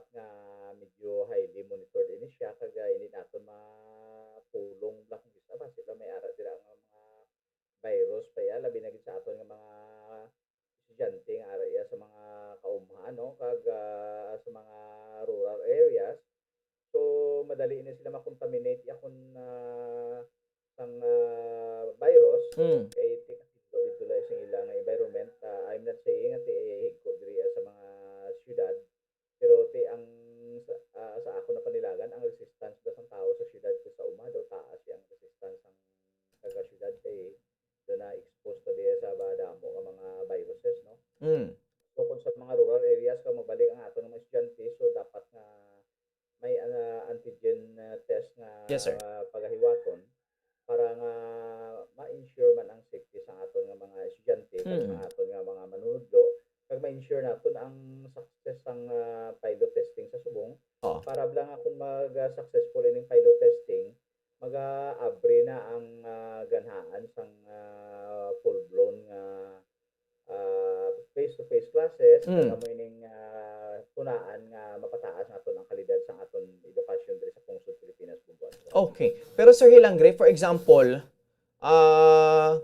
dali na sila makontaminate akon, ah, sang, ah, virus, Mm. kay ti-, dito lang sa ilang environment. Ah, I'm not saying nga ti higko diri, ah, sa mga syudad, pero ti ang sa, ah, sa ako na panilagan, ang resistance ba sang tawo sa syudad kaysa uma daw taas ang resistance sang taga syudad kay do na expose pa diya sa ba damo nga mga viruses, no? Mm. So kung sa mga rural areas ka mabalik ang ato nga mga estudyante, so dapat nga may, ah, antigen, ah, test nga Yes, sir. pagahiwaton para nga ma-ensure man ang safety sa aton nga mga estudyante kag Mm. sa aton nga mga manunudlo, kag ma-ensure naton ang success sang, ah, pilot testing sa subong. Oo. Para lang nga kung mag, ah, successful ining pilot testing, mag-aabri na ang, ah, ganhaan sang, ah, full-blown nga, ah, face-to-face classes, Mm. kag amo ining, ah, tunaan nga mapataas naton ang kalidad sang aton edukasyon diri sa pungsod Pilipinas, Bumbuan. Okay. Pero Sir Hilangre, for example, ah,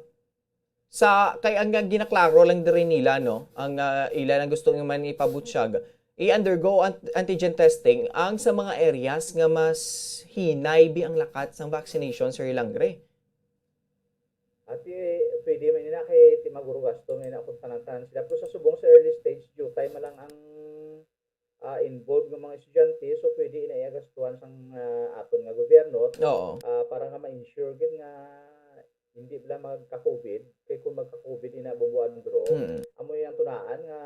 sa, kay ang, ang ginaklaro lang diri nila, no, ang, ah, ila lang gusto nga man ipabutyag, i-undergo ant-, antigen testing ang sa mga areas nga mas hinay bi ang lakat sang vaccination, Sir Hilangre. Ati, pwede man ina kay ti maguro gasto man ina kung tanan-tanan sila. Pero sa subong sa early stage, diutay man lang ang, ah, involved nga mga estudyante, so pwede ina iya gastuhan sang, ah, aton nga gobyerno, Oo. ah, para nga ma-ensure gid nga hindi sila magka-COVID. Kay kung magka-COVID ina, Bumbuan, bro, Mm. amo yang tunaan nga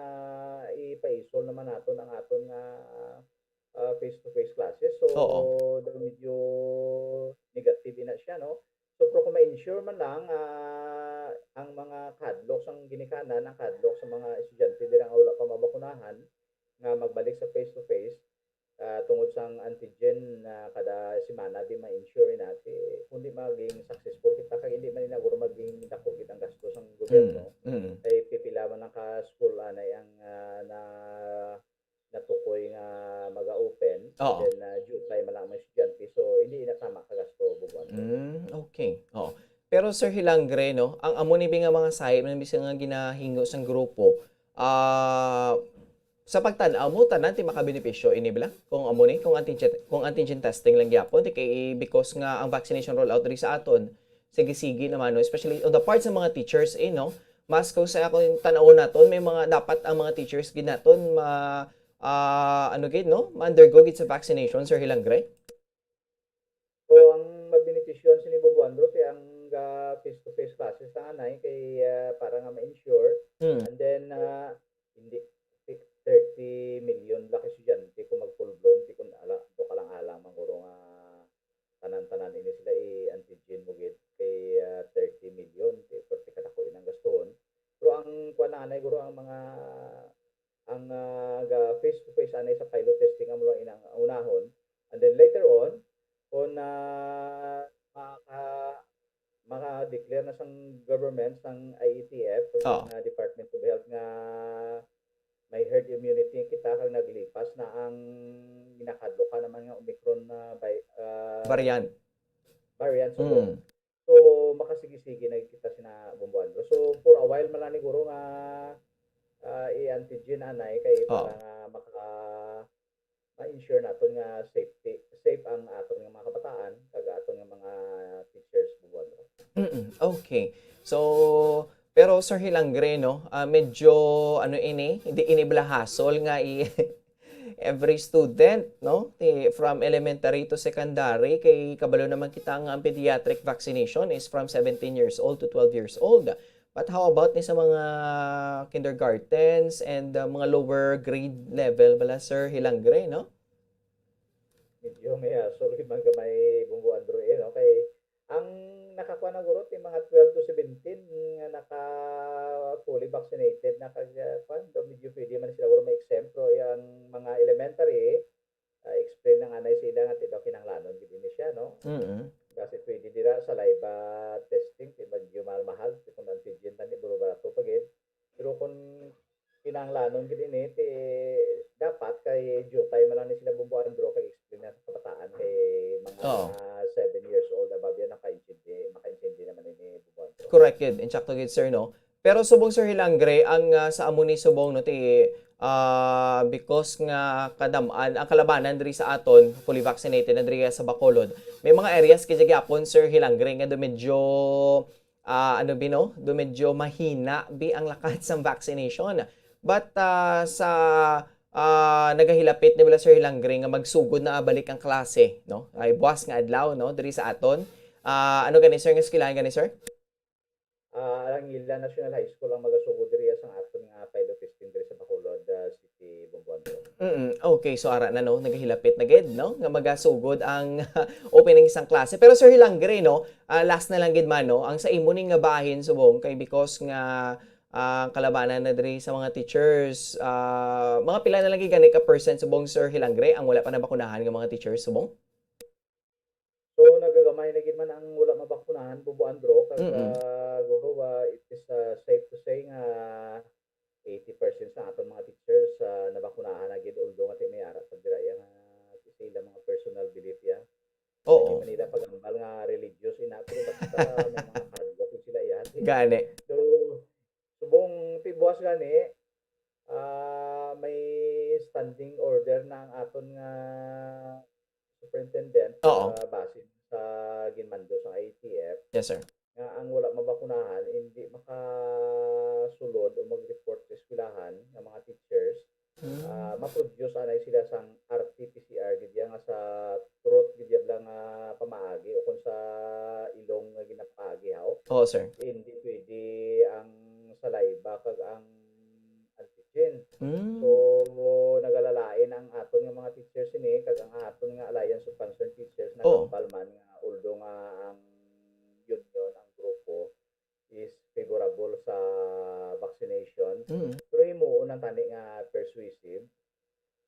ipaisol naman naton ang aton nga, ah, face-to-face classes. So, Oo. daw medyo negative ina siya, no? So, pero kung ma-ensure man lang, ah, ang mga kahadlok sang ginikanan, ang kahadlok sa mga estudyante dira nga wala pa mabakunahan, nga magbalik sa face-to-face, ah, tungod sang antigen na kada semana, di ma-ensure natin, kung di maging successful kita, kag hindi man ina guro maging dako gid ang gasto sang gobyerno. Mm. Mm. Kay pipila man ang ka-school anay ang, ah, na, natukoy nga maga-open, Oo. then, ah, diutay man lang ang mga estudyante, so hindi ina tama ka gasto, Bumbuan. Mm, okay. Oo. Pero Sir Hilangre, no, ang amo ni bi nga mga sayop man bisan nga ginahingo sang grupo, ah, sa pagtan-aw mo, tanan ti makabenepisyo ini bala? Kung amo ni, kung antigen, kung antigen testing lang gyapon, ti kay because nga ang vaccination rollout diri sa aton, sige-sige naman, no? Especially on the part sa mga teachers, eh, no? Mas kung sa akong tan-awon naton, may mga dapat ang mga teachers gid naton ma, ah, ano gid, no? Ma-undergo gid sa vaccination, Sir Hilangre? So, ang mabenepisyon sini, Bumbuan, bro, kay ang, ah, face-to-face classes na anay kay, ah, para nga ma-ensure. Hmm. And then, ah, hindi, thirty million lang ka estudyante kung mag full blown, ti kung ala, do ka lang alang man guro nga tanan-tanan ini sila i-antigen mo gid kay, ah, thirty million, ti perti kadako inang gaston. Pero ang kuan na anay guro ang mga, ang, ah, ga face to face anay sa pilot testing amo lang inang unahon. And then later on, kung, ah, maka-, maka-declare na sang government, sang I E T F, Oo. Sa Department of Health nga may herd immunity kita kag naglipas na ang ginakadlo ka naman nga Omicron na bi-, ah, Variant. variant. So, Mm. so makasigi-sige na kita sina Bumbuan. So, for a while man lang ni guro nga, ah, i-antigen anay kay Oo. Para nga maka ma-ensure naton nga safety, safe ang aton nga mga kabataan kag aton nga mga teachers, Bumbuan. Mm, okay. So, pero Sir Hilangre, no, ah, medyo, ano ini, hindi ini bala hasol nga i-, every student, no, ti-, from elementary to secondary, kay kabalo naman kita nga ang pediatric vaccination is from seventeen years old to twelve years old. But how about ni sa mga kindergartens and, ah, mga lower grade level bala, Sir Hilangre, no? Medyo may hasol gid man gamay, Bumbuan, bro, eh, no? Kay ang nakakuha na guro, ti mga twelve to seventeen nga naka fully vaccinated na kag, ah, kuwan, daw medyo pwede man sila guro ma-exempt, pero ang mga elementary, ah, explain na nga na sila nga ti daw kinahanglanon gid ini siya, no? Mm. Kasi pwede dira saliva testing, ti medyo mahal-mahal, ti kung antigen tani, buro barato pa gid. Pero kung kinahanglanon gid ini, ti dapat kay diutay man lang ni sila, Bumbuan, bro, kay explain na sa kabataan kay mga Oo. seven years old above yan, nakaintindi, makaintindi naman ini, Bumbuan, bro. Correct gid, insakto gid, sir, no? Pero subong, Sir Hilangre, ang, ah, sa amo ni subong, no, ti, ah, because nga kadam-an ang kalabanan diri sa aton, fully vaccinated na diri sa Bacolod. May mga areas kay gyapon, Sir Hilangre, nga do medyo, ah, ano bi, no? Do medyo mahina bi ang lakat sang vaccination. But, ah, sa, ah, nagahilapit na bala, Sir Hilangre, nga magsugod na balik ang klase, no? Ay, buwas nga adlaw, no? Diri sa aton. Ah, ano gani, sir, nga eskwelahan gani, sir? Ah, ang ila National High School ang magasugod diri sang aton nga pilot testing diri sa Bacolod, ah, City, Bumbon. Mm, okay, so ara na, no, nagahilapit na gid, no, nga magasugod ang opening sang klase. Pero, Sir Hilangre, no, ah, last na lang gid man, no, ang sa imo ni nga bahin subong kay because nga, ah, kalabanan na diri sa mga teachers, ah, mga pila na lang gid gani ka percent subong, Sir Hilangre, ang wala pa nabakunahan nga mga teachers subong? So, nagagamay na gid man ang wala mabakunahan, Bubo Andro, kag, Mm. ah, guro, ah, it is, ah, safe to say nga eighty percent sa aton mga teachers, ah, nabakunahan na gid, although nga ti may ara pa dira iya nga sa ila mga personal belief, ya. Oo. Di man nila paghambal nga religious ina, pero basta may mga kahadlok gid sila iya. Gani. So, subong ti buwas gani, ah, may standing order na ang aton nga superintendent, Oo. ah, basin sa ginmando sa I A T F, Yes, sir. nga ang wala mabakunahan, hindi makasulod o mag-report sa eskwelahan nga mga teachers, Mm. ah, ma-produce anay sila sang R T P C R gid ya nga sa throat gid ya bala nga pamaagi o kung sa ilong nga ginapaagi, haw. Oo, sir. Hindi pwede ang saliva kag ang antigen. Mm. So, nagalalain ang aton nga mga teachers ini kag ang aton nga Alliance of Concerned Teachers Oo. nagambal man nga although nga ang union, ang grupo, is favorable sa vaccination, Mm. pero himuon lang tani nga persuasive,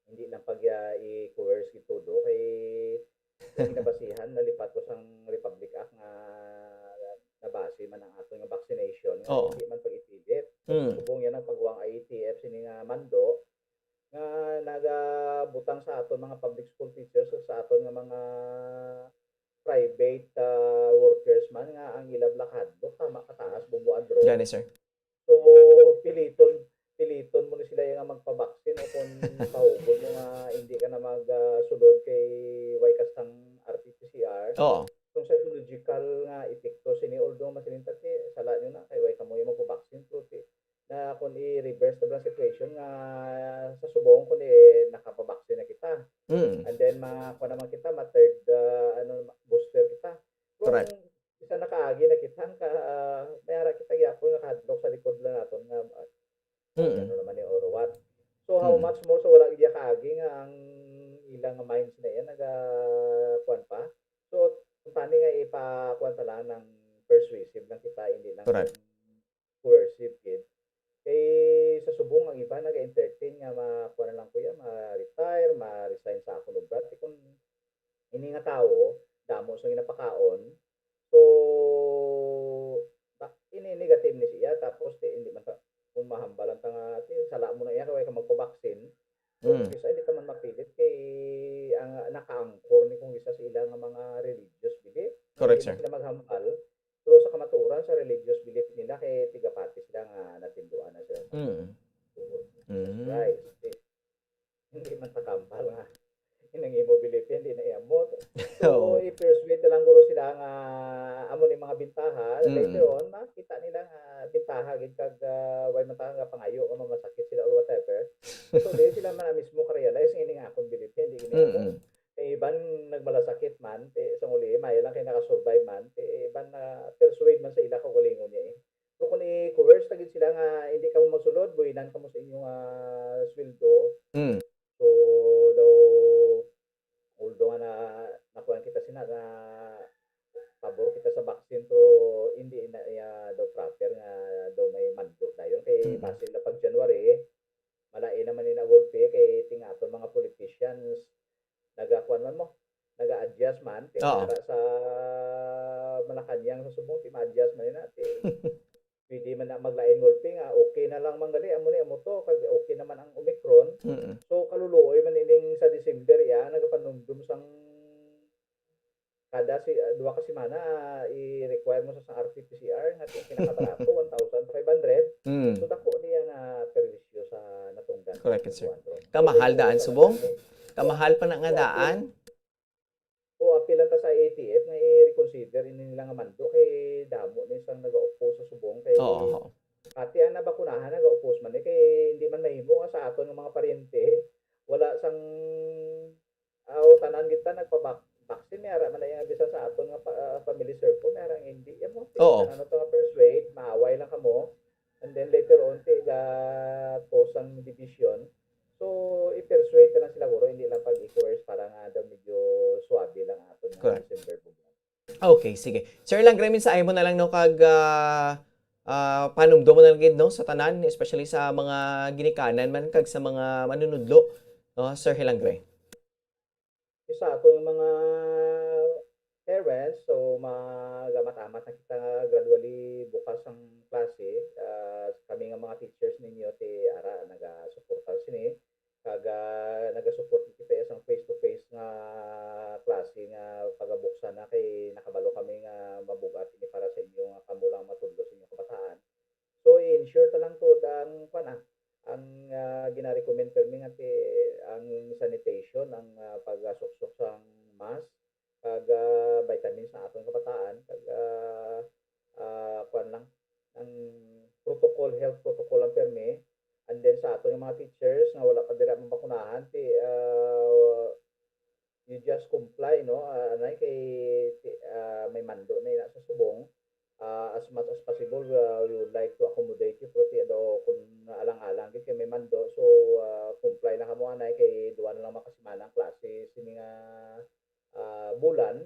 hindi lang pag, ah, i-coerce gid todo kay ang ginabasihan, nalipat ko sang Republic Act nga nabase man ang aton nga vaccination nga Oo. hindi man pag-ipilit. Mm. Subong yan ang pagwang I A T F sini nga mando nga nagabutang sa aton mga public school teachers o sa aton nga mga private, ah, workers man nga ang ila bala kahadlok tama kataas, Bubo Andro. Gani, sir. So, piliton, piliton mo ni sila nga magpabaksin o kung mahugot mo nga hindi ka na mag, ah, sulod kay way ka sang R T P C R. Oo. Kung psychological nga epekto sini, although masiling ta, ti, sala nyo na, kay way kamo yung magpabaksin, pero ti, na kung i-reverse na ba ang situation nga sa subong kung i-, nakapabaksin na kita. Mm. And then, ma-, kuha naman kita, ma-third, ah, ano, booster kita. Kung Correct. isa nakaagi na kita, ang ka-, ah, may ara kita gyapon nga kahadlok sa likod lang naton nga, ah, Mm. ano naman ni or what. So, how Mm. much more sa wala gid kaagi nga ang ilang minds na yan, naga-, kuwan pa. So, kung tani nga ipa-, kuwan ta lang ng persuasive lang kita, hindi lang Correct. coercive gid. Kay sa subong ang iba naga-entertain nga ma-, kuwan na lang, kuya, ma-retire, ma-resign sa akon obra. Ti kung ini nga tawo, damo sa ginapakaon. So, ta-, ini negative ni siya, tapos ti, hindi man ta, kung mahambalan ta nga, ti, sala mo na iya, kay way ka magpabaksin. So, Mm. kung kisa, hindi ta man mapilit kay ang naka-anchor ni kung kisa sa ila nga mga religious belief. Correct, Hindi man sir. sila maghambal. Pero sa kamatuoran, sa religious belief nila, kay tigapati sila nga natinduan na sila. Mm. That's Mm. right. Hindi man takambal nga. Inang imo belief yan, di na iamot. So, Oo. i-persuade na lang guro sila nga amo ni mga bintaha. Mm. Later on, makita nila nga bintaha gid kag, ah, way man ta nga pangayo nga mamasakit sila or whatever. So, di sila man mismo ka-realize nga ini nga akong belief yan, di ini ako. Mm-mm. Eh, iban nagmalasakit man, ti, sa uli, maayo lang kay nakasurvive man, ti, iban na persuade man sa ila kaugalingon niya eh. Pero kung i-coerce ta gid sila nga hindi kamo magsulod, buhinan kamo sa inyong, ah, sweldo. Mm. So, daw, although nga na, nakuan kita sina, na pabor kita sa vaccine, pero hindi na iya daw proper nga daw may mando dayon. Kay Mm. base na pag January, malain naman ni na gulpi kay ting aton mga politicians, nagakuan man mo, naga-adjust man, ti Oo. para sa Malacañang sa subong, ti ma-adjust man na, ti pwede man na maglain gulpi nga, okay na lang man gali, amo ni, amo to, kag okay naman ang Omicron. Mm. So, kaluluoy man ining sa December, iya, nagapanumdum sang kada si, ah, duha ka semana, ah, i-require mo sa, sa R T P C R nga kinakabarato, one thousand five hundred. Mm. So, dako niya nga perwisyo sa natungdan. Correct, sir. Kamahal daan, subong? Kamahal pa na nga daan? O, apil lang ta sa A T F nga i-reconsider ini nila nga mando kay damo ni sang naga-oppose sa subong kay Oo. Pati ang nabakunahan naga-oppose man ni kay hindi man mahimo nga sa aton nga mga paryente wala sang, ah, o tanan gid ta nagpabak-, vaccine, may ara man na yung bisan sa aton nga pa-, ah, family circle, may ara nga hindi. Yan mo, Oo. Ano to nga persuade, maaway lang kamo. And then later on, ti ga-cause ang division. So, i-persuade ka na sila, guro, hindi lang pag-i-coerce para nga daw medyo swabe lang aton nga Correct. December bubuan. Okay, sige. Sir Langre, mensahe mo na lang, no, kag, ah, ah, panumdo mo na lang gid, no, sa tanan, especially sa mga ginikanan man kag sa mga manunudlo, no, Sir Hilangre. Sa aton mga parents, so, magamat-amat na kita nga gradually bukas ang klase. Ah, kami nga mga teachers ninyo, ti ara, nagasuporta sini. Kag, ah, nagasupport kita sa face-to-face nga klase nga pagabuksan na kay nakabalo kami nga mabugat ini para sa inyo nga kamo lang matudlo sa inyong kabataan. So, i-ensure ta lang to ang, kuwan, ah, ang, ah, gina-recommend permi nga ti-, ang sanitation, ang, ah, pagasuksok sang mask, kag, ah, vitamins sa aton kabataan, kag, ah, ah, kuwan lang, ang protocol, health protocol lang permi. And then sa aton nga mga teachers nga wala pa dira mabakunahan, ti, ah, you just comply, no? Ah, anay kay, ti, ah, may mando na ina sa subong. Ah, as much as possible, ah, we would like to accommodate you, pero ti, daw, kung alang-alang gid kay may mando, so, ah, comply na kamo, anay kay duwa na lang makasimana ang klase sini nga, ah, bulan.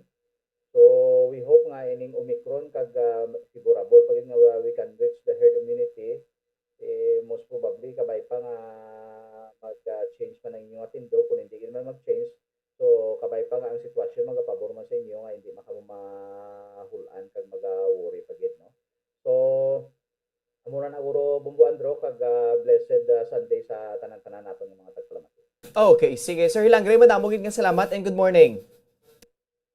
So, we hope nga ining Omicron kag, ah, favorable pa gid nga we can reach the herd immunity. Eh, most probably, kabay pa nga mag, ah, change man ang inyong tindog. Kung hindi gid man mag-change, so, kabay pa nga ang sitwasyon magapabor man sa inyo nga hindi man kamo mahul-an kag maga-worry pa gid, no? So, amo na na, guro, Bumbo Andro, kag, ah, blessed, ah, Sunday sa tanan-tanan naton nga mga tagpalamati. Okay, sige. Sir Hilangre, madamo gid nga salamat and good morning.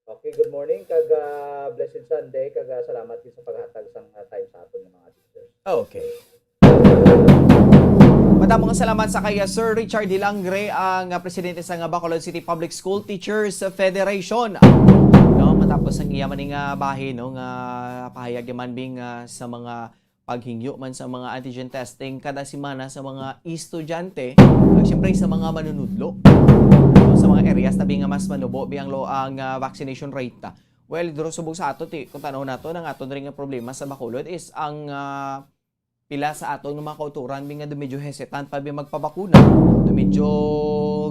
Okay, good morning, kag, ah, blessed Sunday, kag, ah, salamat gid sa paghatag sang, ah, time sa aton nga mga teachers. Okay. Madamo nga salamat sa kay, ah, Sir Richard Hilangre, ang, ah, presidente sa nga Bacolod City Public School Teachers Federation. No, matapos ang iya man nga bahin, no, nga pahayag man bing, ah, sa mga paghingyo man sa mga antigen testing kada semana sa mga estudyante, kag siyempre sa mga manunudlo, no, sa mga areas tabi nga mas manubo bi ang lo-, ang, ah, vaccination rate ta. Well, duro subong sa ato, ti, kung tanaw nato, ang aton rin nga problema sa Bacolod is ang, ah, pila sa aton nga mga kauturan bi nga medyo hesitant pa bi magpabakuna, medyo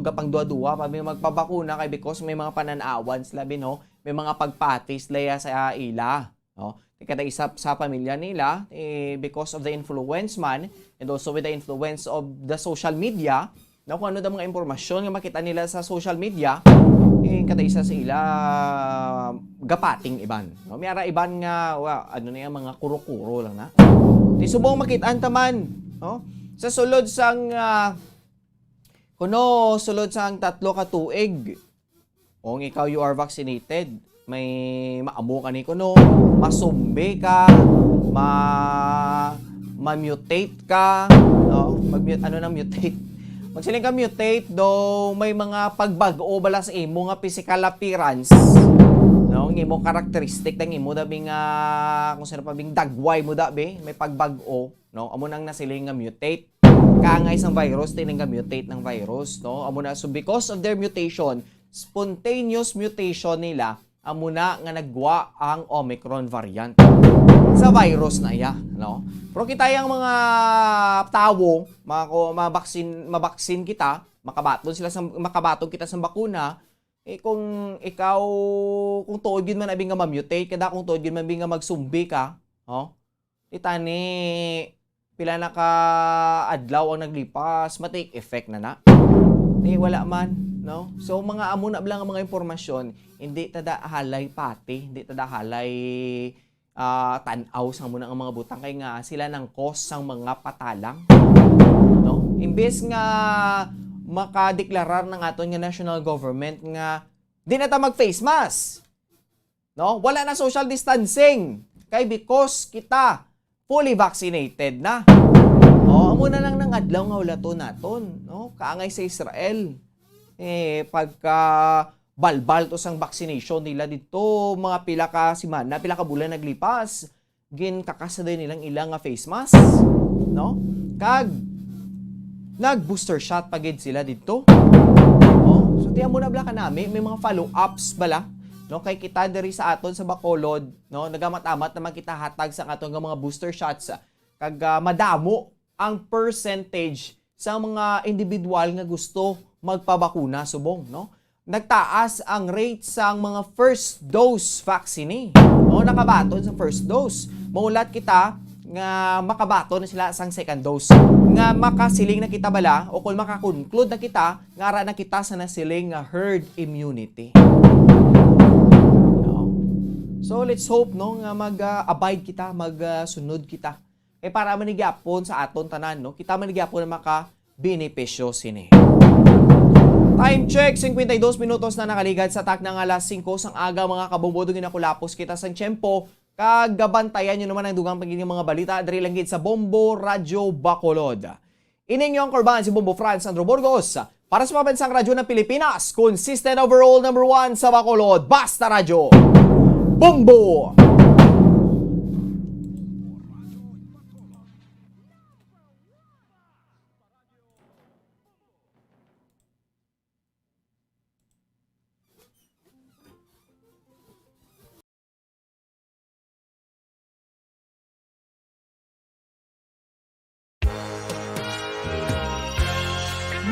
gapang duwa-duwa pa bi magpabakuna kay because may mga panan-awan sila bi, no, may mga pagpati sila ya sa ila. No? Kay kada isa sa pamilya nila, eh, because of the influence man, and also with the influence of the social media, no, kung ano daw mga impormasyon nga makita nila sa social media, eh, kada isa sa ila gapating iban. No? May ara iban nga, wa, ano na yan, mga kuro-kuro lang na. Di subong makita-an ta man, no? Sa sulod sang, ah, kuno, sulod sang tatlo ka tuig, kung ikaw, you are vaccinated, may maamo ka ni kuno, masumbi ka, ma-, ma-mutate ka, no? Mag-mut-, ano nang mutate? Magsiling ka mutate, do may mga pagbag-o bala sa imo nga physical appearance, no? Ang imo characteristic, ang imo dabi nga, kung sino pa bing dagway mo dabi, may pagbag-o, no? Amo nang nasiling nga mutate. Kaangay sang virus, tining nga mutate ng virus, no? Amo na, so because of their mutation, spontaneous mutation nila, amo na nga nagwa ang Omicron variant sa virus na iya, no? Pero kita yang mga tawo, mga ko, mabaksin, mabaksin kita, makabaton sila sa, makabaton kita sa bakuna, eh, kung ikaw, kung tuod gid man abi nga ma-mutate ka da, kung tuod gid man abi nga magsumbi ka, no? Di tani, pila na ka adlaw ang naglipas, ma-take effect na na. Di wala man, no? So, mga amo na lang ang mga impormasyon, hindi ta da halay pati, hindi ta da halay, ah, tan-aw sa amo na ang mga butang kay nga sila nang cause sang mga patalang, no? Imbes nga makadeklarar ng aton nga national government nga di na ta mag-face mask. no? Wala na social distancing. Kay because kita fully vaccinated na. Oh, amo na lang nang adlaw nga hulaton naton, no? Kaangay sa Israel. Eh, pagka balbal to sang vaccination nila dito, mga pila ka semana, pila ka bulan naglipas, ginkakas na din nilang ila nga face mask, no? Kag nag-booster shot pa gid sila dito. Oh, so tiyan mo na bala kanami, may mga follow-ups bala, no? Kay kita diri sa aton sa Bacolod, no, nagamat-amat naman kita hatag sa aton nga mga booster shots, ah, kag, ah, madamo ang percentage sa mga individual nga gusto magpabakuna subong, no? Nagtaas ang rate sang mga first dose vaccine, no? Nakabaton sa first dose. Maulat kita nga makabaton na sila sang second dose. Nga makasiling na kita bala o kung makakonclude na kita nga ara na kita sa nasiling nga herd immunity. No? So let's hope, no, nga mag-abide kita, magsunod kita. Eh, para man ni gyapon sa aton tanan, no? Kita man ni gyapon ang makabenepisyo sini. Time check, cincuenta y dos minutos na nakaligad sa takna nga alas singko sang aga, mga kabombo. Dugang nakulapos kita sang tiyempo. Kag gabantayan nyo naman ang dugang pagiging mga balita diri lang gid sa Bombo Radyo Bacolod. Ini ang inyong korban, si Bombo Franz Andrew Burgos. Para sa Pambansang Radyo ng Pilipinas, consistent overall number one sa Bacolod, Basta Radyo. Bombo!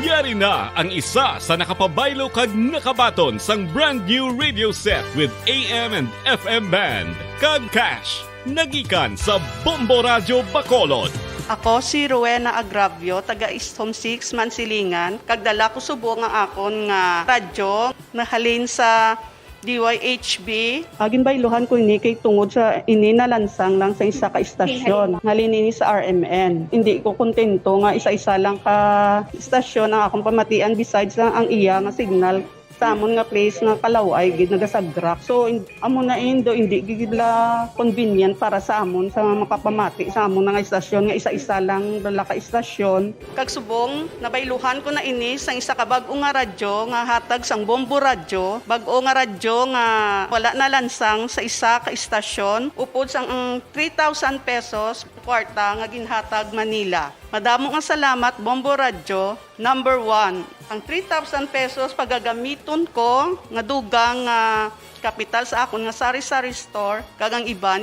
Yari na ang isa sa nakapabaylo kag nakabaton sang brand new radio set with A M and F M band kag cash. Nagikan sa Bombo Radyo Bacolod. Ako si Rowena Agravio, taga East Home six, Mansilingan, kag dala ko subong ang akon nga radyo nahalin sa D Y H B. Ah, ginbayluhan ko ini kay tungod sa ini nalansang lang sa isa ka istasyon. Halin ini sa R M N. Hindi ko kontento nga isa-isa lang ka istasyon ang akong pamatian besides lang ang iya nga signal sa amon nga place nga kalaw-ay gid nagasagrak. So, in-, amo na indo, hindi gid la convenient para sa amon sa makapamati sa amon nga istasyon nga isa-isa lang dala ka istasyon. Kag subong, nabayluhan ko na ini sang isa ka bag-o nga radyo nga hatag sang Bombo Radyo, bag-o nga radyo nga wala nalansang sa isa ka istasyon, upod sang ang three thousand pesos kwarta nga ginhatag man nila. Madamo nga salamat, Bombo Radyo, number one. Ang three thousand pesos pagagamiton ko nga dugang nga kapital sa akon nga sari-sari store, kag ang iba ni